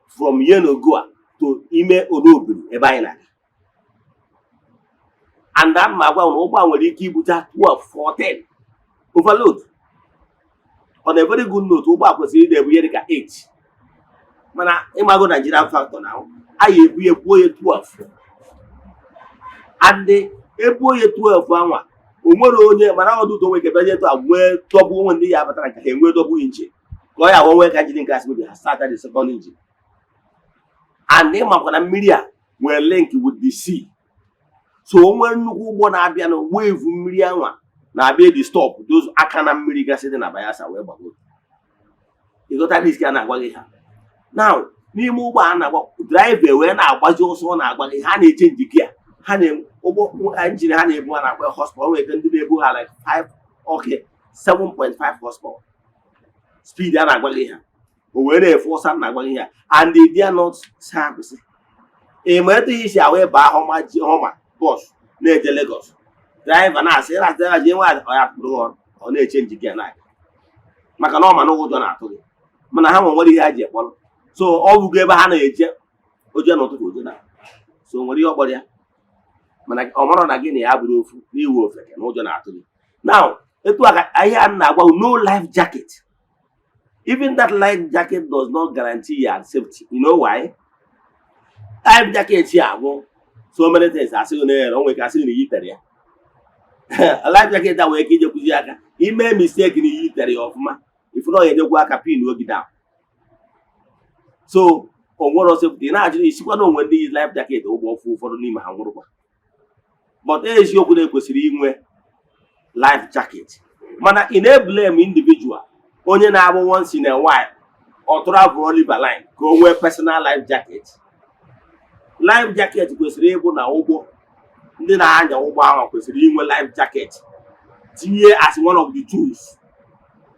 from Yenagoa to ime Olobiri ebe anyị na-aga. And ana m agwa na ụgbọ a nwere ike ibute 12, 14 overload. On a very good note, ụgbọ a kwesịrị ị na-ebu ihe dịka 8, mana ịmago Nigerian factor na anyị ebu ya buo ya 12, and ebuo ya 12 anwa, o nwere onye mana ọdụ ụtọ nwere ike bịa etu a nwee double onwe ndị ya batara ka ha enwee double engine, ka ọ ya nwee ka engine nke asị mebi, ha start the second engine. And ịmakwa na mmiri a nwere link with the sea, so o nwere nnukwu ụgbọ na-abịa na wave mmiri anwa na-abịa di stop those aka na mmiri gasị dị na Bayelsa wee gbago. Ịghọta risk a na-agwa gị ha now n'ime ụgbọ a na-agba, driver wee na-agbazi ọsọ, ọ na-agba gị ha na-eche njike a ha na ụgbọ engine ha na-ebu, ha na-akpọ horsepower. Nwere ike ndị na-ebu ha like 5, okay, 7.5 horsepower. Speed a na-agwa gị ha, o wee na-efe ọsọ a na-agwa gị ha, and they dare not sa akwụsị. Ị ma etu isi ahụ ịba Hummer ji Hummer bus na-eje Lagos, driver na-asị ịrasị, driver ji nwe ọ ya tụrụ ọrụ, ọ na-eche njike na-aga maka na ọ ma na ụjọ na-atụ gị, mana ha nwere ihe ha ji ekpọrọ. So ọ bụgo ebe ha na-eje oje n'ụtụtụ, oje na so nwere ihe ọ kpọrọ ya, mana ọ marọ na gị na ya bụrụ ofu n'iwu ofeke na ụjọ na-atụ gị. Now, etu a ka ihe a na-agwa, no life jacket. Even that life jacket does not guarantee your safety. You know why? Life jacket ya bụ so many things asịghị na ya, o nwere ka asịghị na iyitere ya. Life jacket a nwere ike ijekwuzi aka ime mistake na iyitere ya ọfụma, ifu na ọ ga-enyekwu aka pin ogi down. So o nwere safety na-ajụ isikwa na onwe ndị yi life jacket ụgbọ ọfụ, ụfọdụ n'ime ha nwụrụkwa. But eziokwu na ekwesịrị inwe life jacket, mana ị na-eblame individual onye na-abụ once in a while ọ travel river line ka o nwee personal life jacket. Life jacket kwesịrị ịbụ na ụgbọ ndị na-anya ụgbọ ahụ kwesịrị inwe life jacket tinye as one of the tools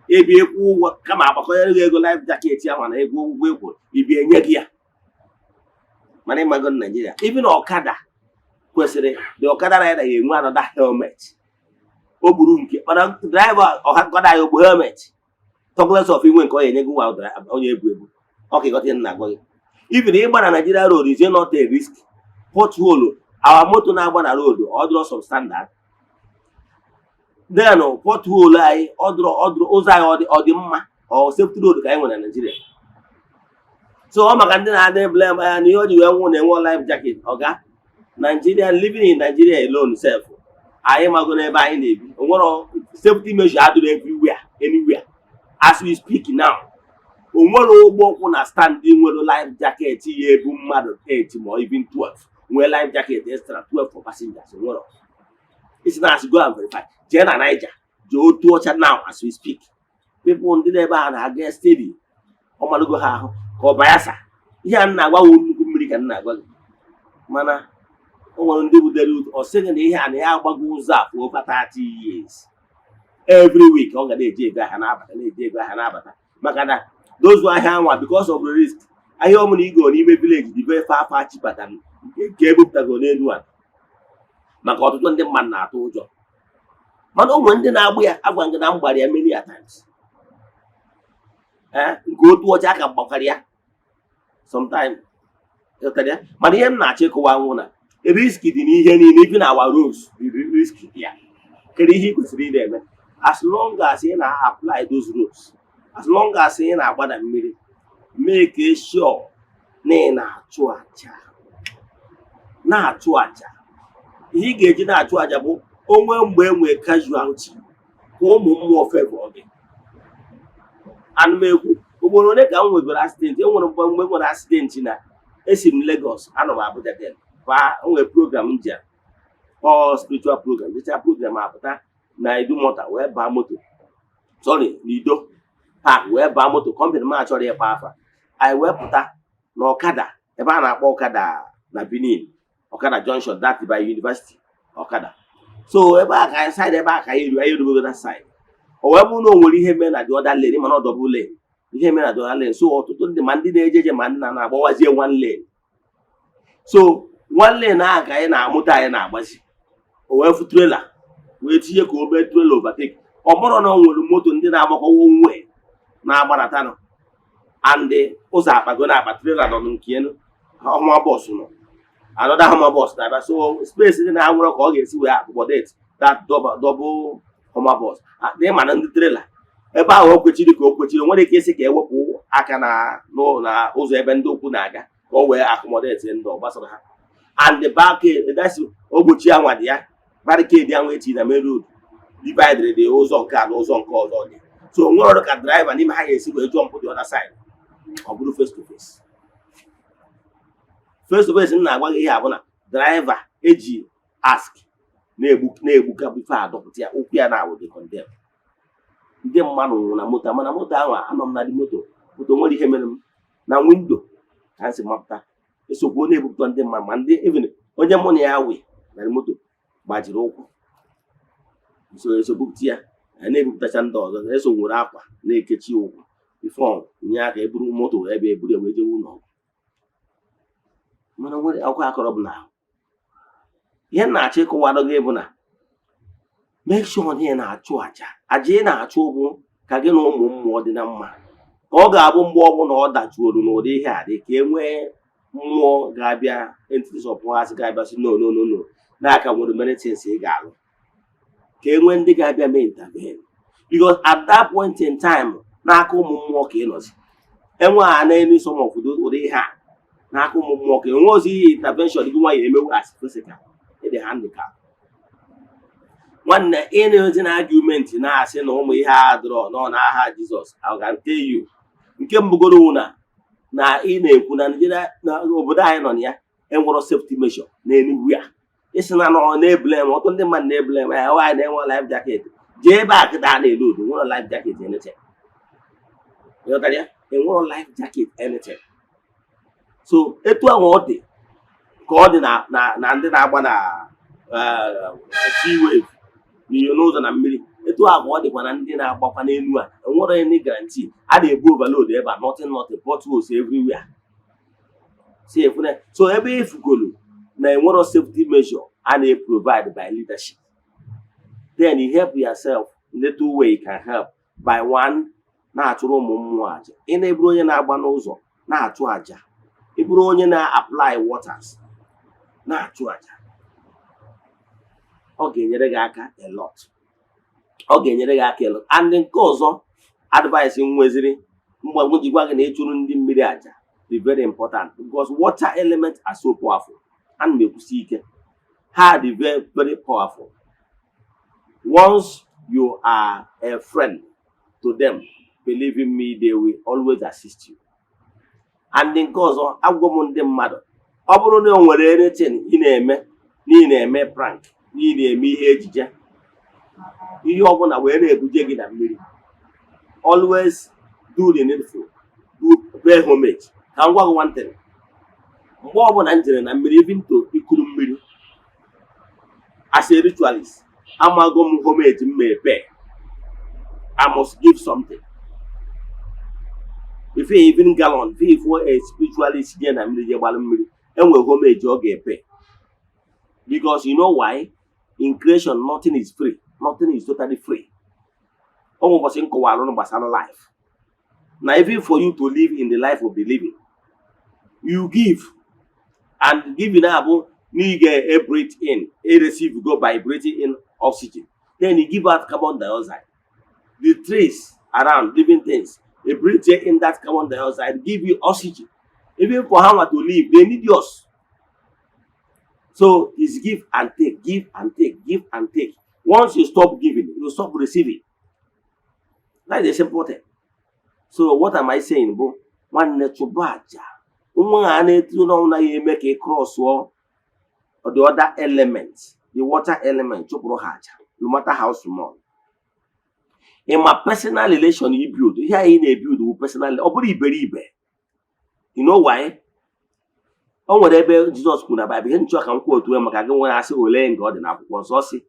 ebe ịkwụ ụgwọ, kama agbakọnyere gị ego life jacket ya mana ego ụgwọ ịkwụ ibi enye gị ya. Mana ịmago na Nigeria, even ọkada kwesịrị, the ọkada rider ga-enwe another helmet o gburu nke, mana driver ọkada ya ogbu helmet, talk less of inwe nke ọ ga-enye gị nwa onye ebu ebu. Ọ ka ịghọta ihe m na-agwa gị. Even ịgba na Nigeria road is not a risk. Pothole our moto na-agba na road, ọ dịrọ substandard. Then pothole anyị, ọ dịrọ ụzọ anyị, ọ dị mma. Ọ safety road ka anyị nwere na Nigeria. So ọ maka ndị na-adị blame anya na ihe o ji wee nwụ na-enwe life jacket. Ọga Nigeria, living in Nigeria alone sef, anyị mago n'ebe anyị na-ebi, o nwere safety measure adịrọ everywhere, anywhere. As we speak now, o nwere ụgbọ ụkwụ na stand nwere life jacket ya ebu mmadụ 8 ma even 12, nwee life jacket extra 12 for passengers. Nwere isi na asị go and verify. Jee na Niger, jee otu ọcha now as we speak, people ndị na-ebe a na-aga steady, ọ malụgo ha ahụ ka ọ Bayelsa. Ihe a m na-agwa wụ nnukwu mmiri ka m na-agwa gị, mana o nwere ndị butere ọ sịghị na ihe a na ya agbago ụzọ a for over 30 years. Every week ọ ga na-eji ego ahịa na-abata, na-eji ego ahịa na-abata, maka na dozu ahịa anwa because of the risk. Ahịa ọbụla igo n'ime village dị very far, far cheaper than nke ebupụtago n'elu a, maka ọtụtụ ndị mmadụ na-atụ ụjọ. Mana o nwere ndị na-agbụ ya, agwa gị na m gbara ya many a times. Ee, nke otu ọcha aka gbakwara ya sometime. Ịghọtara ya? Mana ihe m na-achọ ịkọwa nwụ na risk dị n'ihe niile, even our roads, the risk dị ya. Kedu ihe ị kwesịrị ị na-eme as long as ị na-apply those roads, as long as ị na-agba na mmiri? Make sure na ị na-achụ aja, na-achụ aja. Ihe ị ga-eji na-achụ aja bụ onwe mgbe e nwee casualty, ka ụmụ mmụọ favor gị. Ana m ekwu, ugboro ole ka m nwegoro accident? E nwere mgbe m nwere accident na esi m Lagos, anọ m Abuja, then baa nwere program m ji ọ spiritual program, jecha program, apụta na Idumota wee baa moto, sorry, n'Ido Park wee baa moto. Company m achọrọ ịkpa afa anyị wee pụta na ọkada ebe a na-akpọ ọkada na Benin, ọkada junction, that by university ọkada. So ebe a ka anyị side, ebe a ka anyị eru, anyị erugo that side, o wee bụrụ na o nwere ihe mee na the other lane, mana ọ double lane, ihe mere na the other lane. So ọtụtụ ndị, ma ndị na-eje eje ma ndị na-agbawazie one lane. So one lane ahụ ka anyị na-amụta, anyị na-agbazi, o wee fụ trailer wee tinye ka o mee trailer overtake. Ọ bụrụ na o nwere moto ndị na-agbakọwa onwe na-agbadatanụ and ụzọ akpago na akpa, trailer nọ nke elu, Hummer bus nọ, another Hummer bus na-abịa, so space dị na nwere ka ọ ga-esi wee accommodate that double Hummer bus dị. Ma na ndị trailer ebe ahụ o kwechiri ka o kwechiri, nwere ike isi ka ewepụ aka na ụzọ ebe ndị okwu na-aga ka o wee accommodate ndị ọ gbasara ha. And the barricade, that's ogbochi anwa dị ya, barricade anwa eti na main road divided dị ụzọ nke a na ụzọ nke ọzọ dị. So nwere ọrụ ka driver n'ime ha ga-esi wee jump the other side, ọ bụrụ face to face, face to face. M na-agwa gị ihe a bụ na driver eji ask na-egbu na-egbuka before adọpụta ya, ụkwụ ya na-awụ dị condemn. Ndị mmadụ nwụrụ na moto, mana moto ahụ anọ m na dị moto moto nwere ihe mere m na window ka m si mapụta esokwu na-ebupụta ndị mmadụ. Ma ndị even onye mụ na ya wi na moto gbajiri ụkwụ, so eso bupụta ya, a na-ebupụtacha ndị ọzọ eso nwere akwa na-ekechi ụkwụ before nye aka eburu moto wee bịa eburu ya wee jewe ụlọ ọgwụ. Mana nwere akwụkwọ akọrọ bụ na ihe m na-achọ ịkọwara gị bụ na make sure na ị na-achụ àjà. Àjà ị na-achụ bụ ka gị na ụmụ mmụọ dị na mma, ka ọ ga-abụ mgbe ọbụla ọ dajuoro n'ụdị ihe a dị, ka e nwee mmụọ ga-abịa, entities of powers ga-abịa sị, "No, no, no, no," n'aka nwere many things ị ga-alụ, ka e nwee ndị ga-abịa mee intervene, because at that point in time, n'aka ụmụ mmụọ ka ị nọzi. Enwe a n'elu some of ụdị ihe a n'aka ụmụ mmụọ ka enwe ozi ihe intervention gị nwa ya emewu as physical ịdị handicap. Nwanne, ị na-ezi na argument na-asị na ụmụ ihe a dịrọ nọ n'aha Jizọs, I can tell you, nke mbụgoro wụ na ị na-ekwu na Nigeria, na obodo anyị nọ na ya, enwero safety measure n'Enugwu ya. Isi na nọ na-eblame ọtụtụ ndị mmadụ, na-eblame ya, nwaanyị na-enwe life jacket. Jee ebe a kịta a na-elu udu, nwere life jacket anything. Ịghọtara ya? Enwero life jacket anything. So etu ahụ ọ dị ka ọ dị na ndị na-agba na sea wave n'ihe n'ụzọ na mmiri, etu ahụ ka ọ dịkwa na ndị na-agbakwa n'elu a. Enwere any guarantee. A na-ebu overload ebe a, nothing, nothing, potholes everywhere. Si efune, so ebe efugolu na enwero safety measure a na-provide by leadership, then you help yourself little way you can help by one, na-achụrụ ụmụ mmụọ aja. Ị na-eburu onye na-agba n'ụzọ na-achụ aja, ị bụrụ onye na-apply waters na-achụ aja, ọ ga-enyere gị aka a lot, ọ ga-enyere gị aka a lot. And nke ọzọ, advice m nweziri mgbe m ji gwa gị na ịchụrụ ndị mmiri aja dị very important, because water elements are so powerful. Ana m ekwusi ike, ha dị very, very powerful. Once you are a friend to them, believe in me, they will always assist you. And nke ọzọ, agwọ m ndị mmadụ, ọ bụrụ na o nwere anything ị na-eme, na ị na-eme prank, na ị na-eme ihe ejije, ihe ọbụla wee na-ebuje gị na mmiri, always do the needful, do pay homage. Ka m gwa gị one thing: mgbe ọbụla m jere na mmiri, even to ikuru mmiri as a ritualist, amago m homage m may pay. I must give something. If even gallon, if a spiritualist je na mmiri je gbalụ mmiri, enwere homage ọ ga-epay, because you know why? In creation, nothing is free, nothing is totally free. Ọ nwere ụbọchị m kọwara ụnụ gbasara life, na even for you to live in the life of the living, you give. And giving abụ na ị ga-breathe in, a receive go by breathing in oxygen, then you give out carbon dioxide. The trees around, living things, they breathe in that carbon dioxide, give you oxygen. Even for how to live, they need yours. So it's give and take, give and take, give and take. Once you stop giving, you stop receiving. That is a simple thing. So what am I saying bụ, nwanne, chụba aja nwa a na-etu n'ọnwụ naghị eme ka ị crossụọ the other element, the water element. Chụpụrụ ha aja, no matter how small. Ị ma personal relation i build, ihe anyị na-ebuild bụ personal, ọ bụrụ iberibe. You know why? O nwere ebe Jizọs kwuru na Baịbụl, ihe nchọ ka m kwuo otu ya maka gị nwere asị ole nga ọ dị n'akwụkwọ nsọ, sị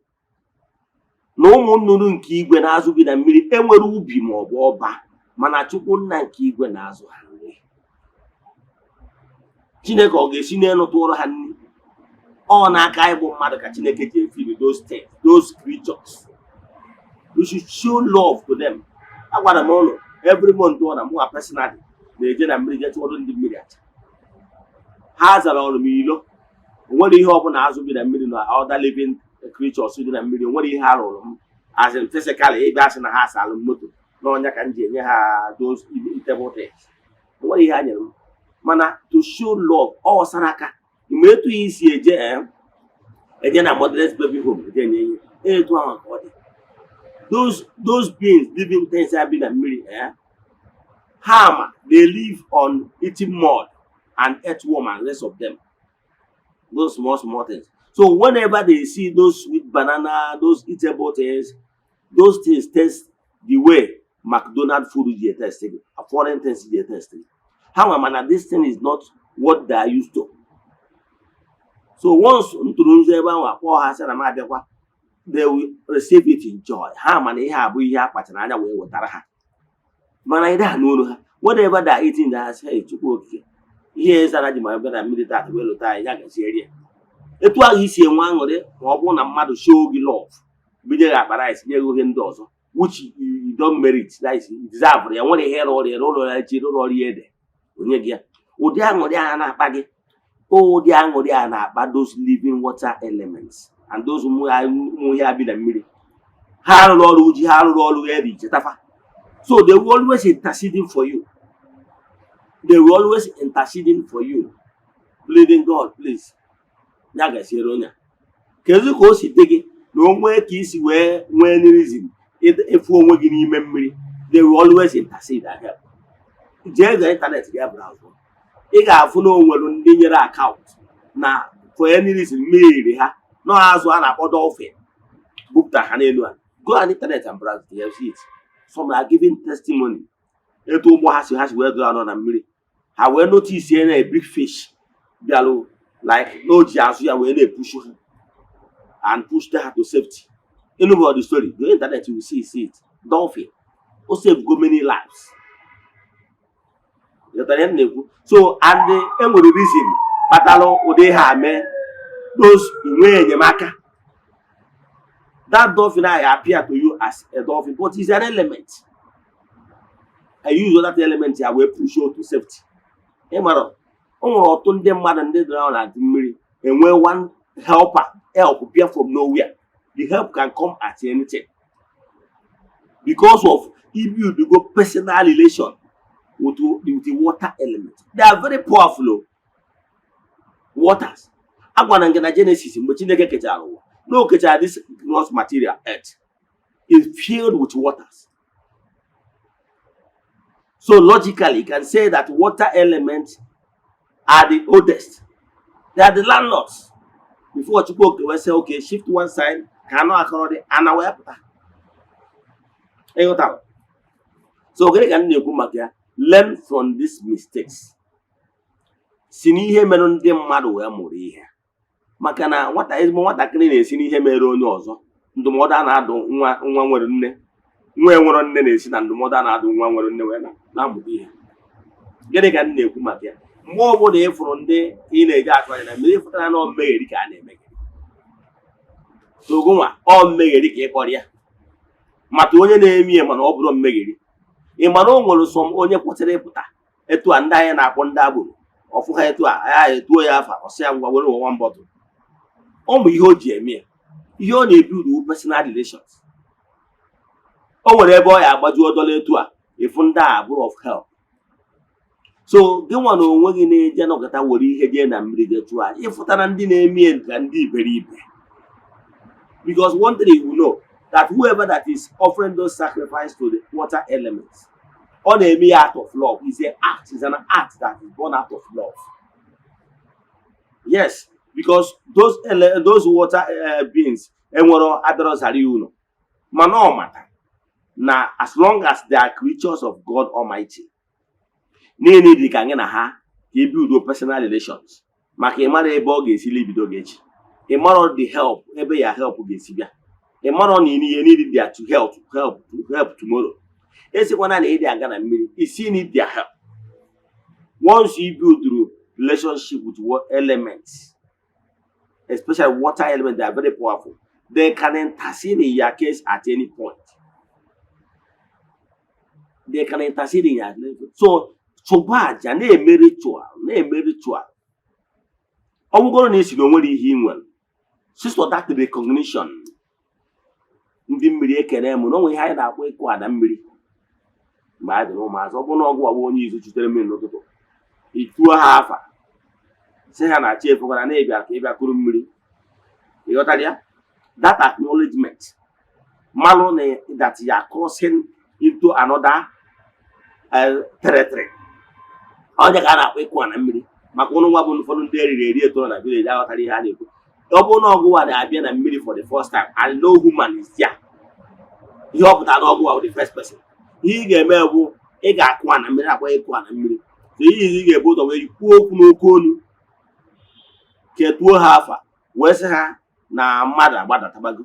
na ụmụ nnụnụ nke igwe na-azụ bi na mmiri enwere ubi ma ọ bụ ọba, mana Chukwu Nna nke igwe na-azụ ha nri. Chineke ọ ga-esi n'elu tụọrọ ha nri? Ọ n'aka anyị bụ mmadụ ka Chineke ji efeed those things, those creatures. You should show love to them. Agwara m ụlọ, every month ọ na mụnwa personally na-eje na mmiri jee chụọrọ ndị mmiri aja. Ha zara ọrụ m ilo. O nwere ihe ọbụla azụ bi na mmiri na other living creatures dị na mmiri, o nwere ihe ha rụrụ m, as in physically, ịbịa sị na ha asalụ m moto n'ọnya ka m ji enye ha those eatable things. O nwere ihe ha nyere m, mana to show love, ọ sara aka mgbe etu ya isi eje eje na motherless baby home eje enye ihe etu ahụ ka ọ dị. Those beings, living things a bi na mmiri, ha ma they live on eating mud and earthworm and rest of them, those small small things. So whenever they see those sweet banana, those eatable things, those things taste the way McDonald food ji taste, foreign things ji taste ha nwa, mana this thing is not what they are used to. So once m tụrụ nzu ebe ahụ, akpọọ ha, sị na m abịakwa, they will receive it in joy. Ha mana ihe a bụ ihe a kpachara anya wee wetara ha, mana ị daha n'olu ha. Whatever they are eating, they are saying, "Chukwu Okike, ihe zara ji ma bịa na mmiri taata wee lụta anyị, ya gaziere ya." Etu ahụ isi enwe aṅụrị ma ọ bụrụ na mmadụ show gị love, binye gị akpa rice, nye gị ihe ndị ọzọ which you don't merit, that is, you deserve ya, nwere ihe ịrụ ọrụ ya, ụlọ ya ji rụrụ ọrụ ya, ede onye gị ya, ụdị aṅụrị a na-akpa gị, ụdị aṅụrị a na-akpa those living water elements and those ụmụ ihe a bi na mmiri. Ha rụrụ ọrụ ji, ha rụrụ ọrụ ya dị chetafa. So they will always interceding for you. They will always interceding for you, pleading, "God, please, ya gasiere onye a." Kedu ka o si dị gị na o nwee ka isi wee nwee reason ịfụ onwe gị n'ime mmiri? They will always intercede and help. Jee ga internet, ga browse, ị ga-afụ na o nwere ndị nyere account na for any reason mmiri riri ha nọ, azụ a na-akpọ dolphin bupụta ha n'elu ha. Go on internet and browse, you see it. Some are giving testimony etu ụgbọ ha si wee dụrụ anọ na mmiri, ha wee notice na a big fish bịalụ, like na o ji azụ ya wee na-epushu ha and push ha to safety. You know about the story? Go internet, you will see it. Dolphin o save go many lives. Ghọtara ihe m na-ekwu? So and e nwere reason kpatalụ ụdị ihe a mee. Those inwe enyemaka, that dolphin ahụ appear to you as a dolphin, but it's an element. I use that element ya wee push you to safety. Ị mara o nwere ọtụtụ ndị mmadụ ndị dọrọ na mmiri enwe one helper, help bịa from nowhere. The help can come at anything because of ibuild go personal relation with the water element. They are very powerful o. Waters, agwara m gị na Genesis, mgbe Chineke kechara ụwa, na o kechara this gross material earth is filled with waters. So logically, you can say that water elements are the oldest. They are the landlords before Chukwu Okike wee sị, "Okay, shift one side," ka anụ akọrọ dị ana wee pụta. Ịghọtara? So gịnị ka m na-ekwu maka ya? Learn from these mistakes. Si n'ihe mere ndị mmadụ wee mụrụ ihe, maka na nwata, ezigbo nwatakịrị na-esi n'ihe mere onye ọzọ. Ndụmọdụ a na-adụ nwa, nwa nwere nne, nwa enwero nne na-esi na ndụmọdụ a na-adụ nwa nwere nne wee na-amụta ihe. Gịnị ka m na-ekwu maka ya? Mgbe ọbụla ị fụrụ ndị ị na-eji atụ anya na mmiri, ịfụtara na ọ mmegheri ka a na-eme gị sogonwa, ọ mmegheri ka ị kpọrọ ya mata onye na-eme ihe, mana ọ bụrụ mmegheri, ị ma na o nwere sọ onye kwụsịrị ịpụta etu a ndị anyị na-akpọ ndị agboro ọfụ ha etu a ya etuo ya afa, ọsị ya, "Ngwa, were ụwa mbọtụ." Ọ mụ ihe o ji eme ya, ihe ọ na-ebi uru personal relations. O nwere ebe ọ ya agbaju ọdọla etu a ịfụ ndị a bụrụ of help. So gị nwa na onwe gị na-eje nọkọta were ihe jee na mmiri jee chụọ aja, ịfụtara ndị na-eme ya ka ndị iberibe, because one thing you will know, that whoever that is offering those sacrifice to the water elements, ọ na-eme ya out of love. Is a act, is an act that is born out of love. Yes, because those water beings enwero abịarọ zara ya ụlọ, mana ọ mata na as long as they are creatures of God Almighty, niile dị ka gị na ha ka e build personal relations, maka ịmara ebe ọ ga-esi libido gị echi, ịmarọ the help, ebe ya help ga-esi bịa, ịmarọ na ihe need their to help help to help tomorrow. Esikwana na ịdị aga na mmiri isi need their help. Once you build relationship with what elements, especially water element, they are very powerful. They can intercede in your case at any point. They can intercede in your life. So chụba aja, na-eme ritual, na-eme ritual. Ọ bụgoro na isi na o nwere ihe ị nwere, sister, that recognition, ndị mmiri ekene m, na onwe ihe anyị na-akpọ ịkụ ada mmiri mgbe anyị dị n'ụmụazị. Ọ bụrụ na ọgwụ agwa onye izu chutere mmiri n'ụtụtụ, ituo ha afa, sị ha na chi efekwara na ịbịa ka ịbịa kuru mmiri. Ịghọtara ya? That acknowledgement, malụ na that you are crossing into another territory. Onye ka a na-akpọ ịkụ ana mmiri, maka ụnụ nwa bụ ụfọdụ ndị eriri eri etoro na village aghọtara ihe a na-ekwu. Ọ bụrụ na ọgụwa na-abịa na mmiri for the first time and no human is there, ihe ọ pụtara na ọgụwa bụ the first person. Ihe ị ga-eme bụ ị ga-akụ ana mmiri, akwa ịkụ ana mmiri. So ihe izi ị ga-ebu ụzọ wee kwuo okwu n'oke olu, ketuo ha afa, wee sị ha na mmadụ agbadatabago.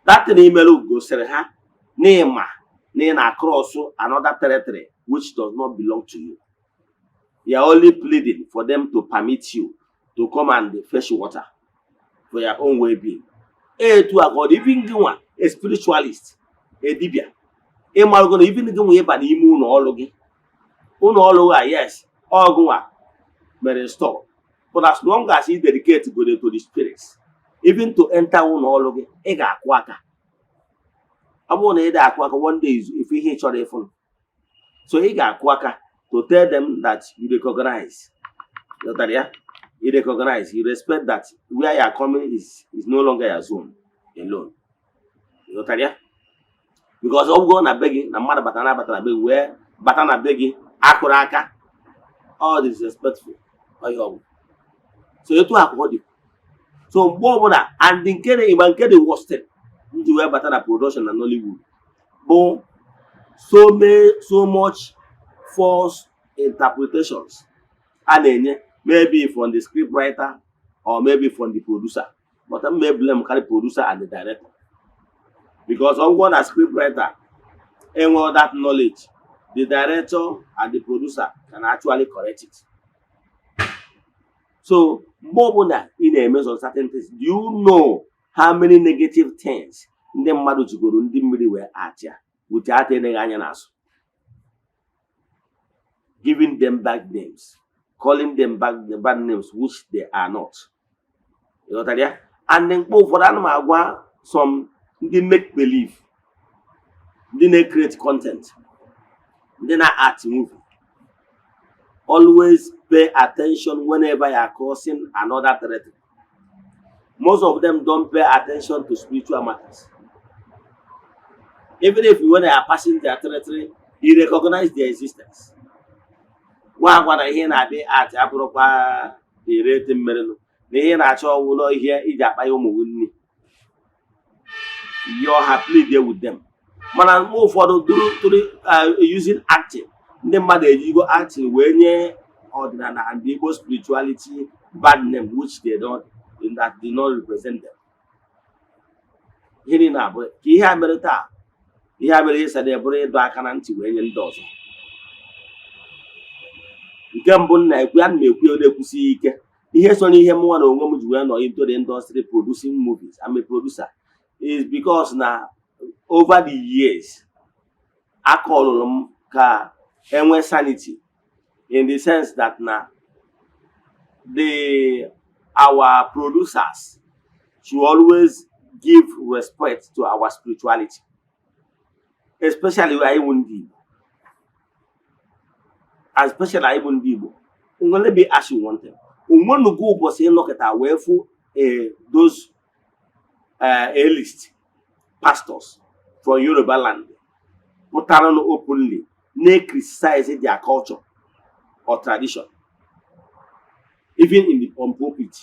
That thing imerụ gosiri ha n'ịma na ị na-cross another territory which does not belong to you. You are only pleading for them to permit you to come and fetch water for your own well-being. Etu a ka ọ dị. Even gị nwa, a spiritualist, a dibia, ịmarụgo na even gị nwa ịba n'ime ụlọ ọrụ gị, ụlọ ọrụ a, yes, ọgụ nwa mere store, but as long as you dedicate go to the spirits, even to enter ụlọ ọrụ gị, ị ga-akwụ aka. Ọ bụrụ na ị dị akụ aka, one day ife ihe ị chọrọ ịfụ. So ị ga-akwụ aka to tell them that you recognize. Ghọtara ya? You recognize, you respect that where you are coming is no longer your zone alone. Ghọtara ya? Because ọ bụrụ na be gị na mmadụ bata na-abata na be gị, wee bata na be gị akụrụ aka, all disrespectful. Ọ ihe ọ bụ. So etu a ka ọ dị. So mgbe ọbụla, and nke dị ịgba, nke dị worst thing m ji wee bata na production na Nollywood bụ so much false interpretations a na-enye, maybe from the script writer or maybe from the producer, but m may blame carry producer and the director, because ọ bụrụ na script writer enwere that knowledge, the director and the producer can actually correct it. So mgbe ọbụla ị na-eme some certain things, do you know how many negative things ndị mmadụ jigoro ndị mmiri wee atịa without eleghị anya n'azụ, giving them bad names, calling them bad names which they are not? Ịghọtara ya? And mgbe ụfọdụ ana m agwa some ndị make believe, ndị na-create content, ndị na-act movie, always pay attention whenever you are crossing another territory. Most of them don't pay attention to spiritual matters. Even if when they are passing their territory, you recognize their existence. Gwa agwa na ihe na-abịa art abụrụkwa ere mmerenụ, na ihe na-achọ ọwụlọ ihe iji akpa ya ụmụ gị nri. Yọọ ha, plead there with them. Mana mgbe ụfọdụ through using acting, ndị mmadụ ejigo acting wee nye ọdịnala and Igbo spirituality bad name which they don't, that did not represent them. Ihe niile abụ ka ihe a mere taa, ihe a mere yesterday, bụrụ ịdọ aka na ntị wee nye ndị ọzọ. Nke mbụ m na-ekwu, ana m ekwu ya na-ekwusighị ike, ihe so n'ihe mụnwa na onwe m ji wee nọ into the industry producing movies, I'm a producer, is because na over the years akọlụrụ m ka enwe sanity, in the sense that na the our producers should always give respect to our spirituality, especially anyị bụ ndị Igbo, especially anyị bụ ndị Igbo. Well, let me ask you one thing. Onwenugo ụbọchị ịnọkịta wee fụ those A-list pastors from Yoruba land pụtara openly na-criticize their culture or tradition, even in the on pulpit?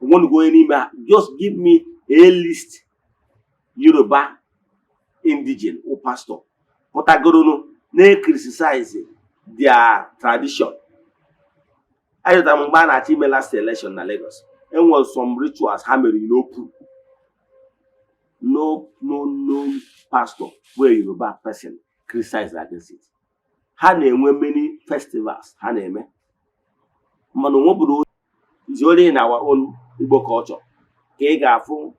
Onwenugo onye n'ime ha? Just give me a list Yoruba indigene or pastor pụtagoronu na-criticize their tradition. Achọtara m mgbe a na-achọ ime last election na Lagos, enwere some rituals ha mere in open. No pastor wey Yoruba person criticize against it. Ha na-enwe many festivals ha na-eme, mana onwebụrụ is only in our own Igbo culture ka ị ga-afụ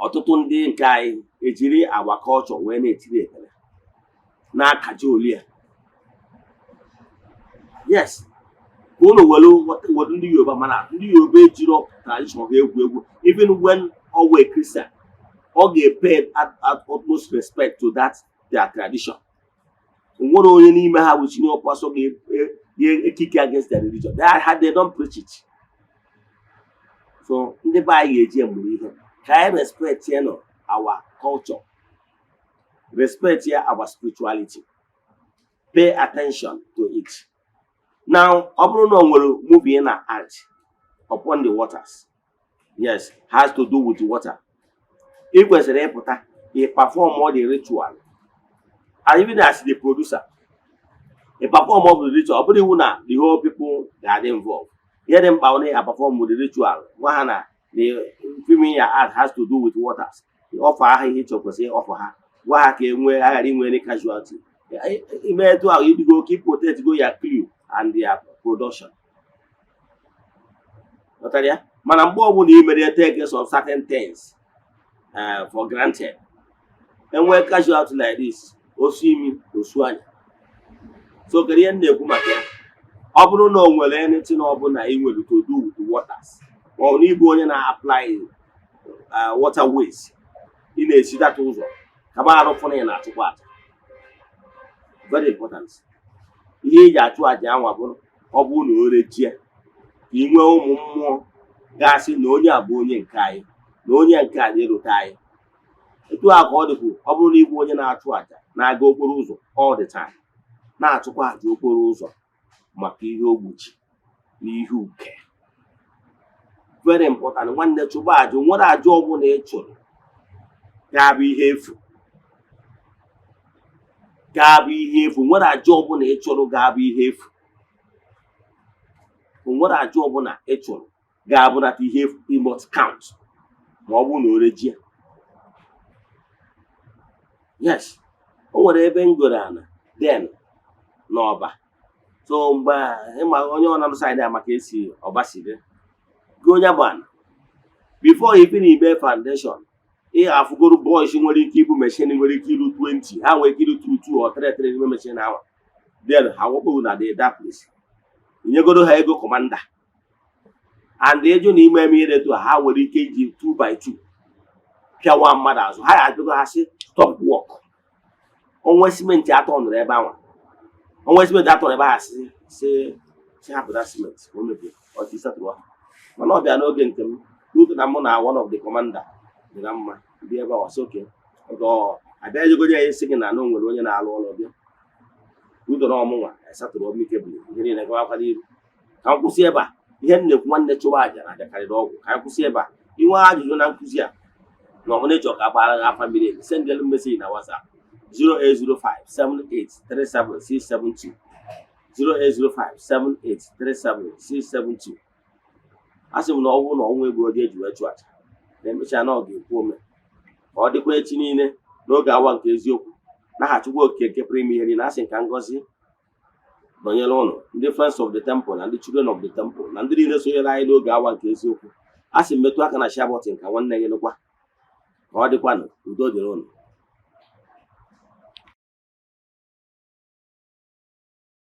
ọtụtụ ndị nke anyị ejiri our culture wee na-etiri ekpere. Na-akaja oli ya, yes, ka unu were were ndị Yoruba, mana ndị Yoruba ejiro tradition ha egwu egwu. Even when ọ wee Christian, ọ ga-pay at utmost respect to that their tradition. Nwere onye n'ime ha bụ senior pastor ga-ekike against their religion. They don't preach it. So ndị be anyị ga-eji emụrụ ihe ka anyị respect ya no our culture, respect ya our spirituality, pay attention to it. Now, ọ bụrụ na o nwere movie na act upon the waters, yes, has to do with the water, ị kwesịrị ịpụta, ị perform all the ritual. And even as the producer, ị perform all the ritual, ọ bụrụ iwu na the whole people ga-adị involved. Ihe dị mkpa bụ na ya perform the ritual, gwa ha na the film ya act has to do with waters, ọfọ aha ihe ịchọ kwesịrị ọfọ ha, gwa ha ka e nwee aghara inwe any casualty. Ime etu ahụ, ibigo ka protect go your crew and their production. Ghọtara ya? Mana mgbe ọbụla ị mere take some certain things for granted, enwee casualty like this, osu imi osu anya. So kedu ihe m na-ekwu maka ya? Ọ bụrụ na o nwere anything ọbụla ị nwere to do with the waters, ma ọ bụ na ịbụ onye na-apply waterways, ị na-esi data ụzọ kaba arụ na ị na-achụkwa aja, very important. Ihe ị ji achụ aja anwa bụrụ ọ bụrụ na o rejie ka ị nwee ụmụ mmụọ ga-asị na onye a bụ onye nke anyị, na onye nke a na-erote anyị. Etu a ka ọ dịkwu. Ọ bụrụ na ịbụ onye na-achụ aja na-aga okporo ụzọ all the time, na-achụkwa aja okporo ụzọ maka ihe ogbuchi na ihe uke, very important. Nwanne, chụba aja. Nwere aja ọbụla ị chụrụ ga-abụ ihe efu, ga-abụ ihe efu. Nwere aja ọbụla ị chụrụ ga-abụ ihe efu. Nwere aja ọbụla ị chụrụ ga-abụnata ihe efu. It must count ma ọ bụrụ na o rejie. Yes, o nwere ebe m goro ana then n'ọba. So mgbe ịma onye ọ na side a maka esi ọba si dị gị, onye bụ ana, before even ime foundation, ị ga-afụgoro boys nwere ike ibu machine, nwere ike iru 20, ha nwere ike iru 2 2 or 3 3 n'ime machine ahụ. Then ha wakpo na the that place, nyegoro ha ego commander and eju na ime eme ihe etu a, ha nwere ike iji 2 by 2 pịawa mmadụ azụ. Ha ya-ajụgo ha sị, "Stop work." Onwe simenti atọ nọrọ ebe ahụ, onwe simenti atọ ebe ahụ, si hapụta simenti o mebie ọtụ setụrụ ha. Mana ọ bịa n'oge nke m n'otu na mụ na one of the commander dị na mma bịa ebe a, ọsị oke oge ọ abịa ejegoro ya, esi gị na na o nwere onye na-alụ ọrụ bịa udo na ọmụnwa esatụrụ ọmikebụl ihe niile gawakwa n'iru. Ka m kwụsị ebe a. Ihe m na-ekwu, nwanne, chụwa àjà na aja karịrị ọgwụ. Ka anyị kwụsị ebe a. Inwe ajụjụ na nkụzi a na ọ bụ na ịchọ ka agbara gị afa miri emi, send elu message na WhatsApp 08057837672, 08057837672. A sị m na ọ bụrụ na ọnwa egbu oge eji wee chụ aja na emechaa na ọ ga-ekwu ome. Ka ọ dịkwa echi niile n'oge awa nke eziokwu. N'aha Chukwu Okike nke pụrụ ime ihe niile, asị nka ngọzi nọnyere ụnụ, ndị Friends of the Temple na ndị Children of the Temple na ndị niile sonyere anyị n'oge awa nke eziokwu. A sị m metụ aka na share button ka nwanne gị nụkwa. Ka ọ dịkwanụ, udo dịrị ụnụ.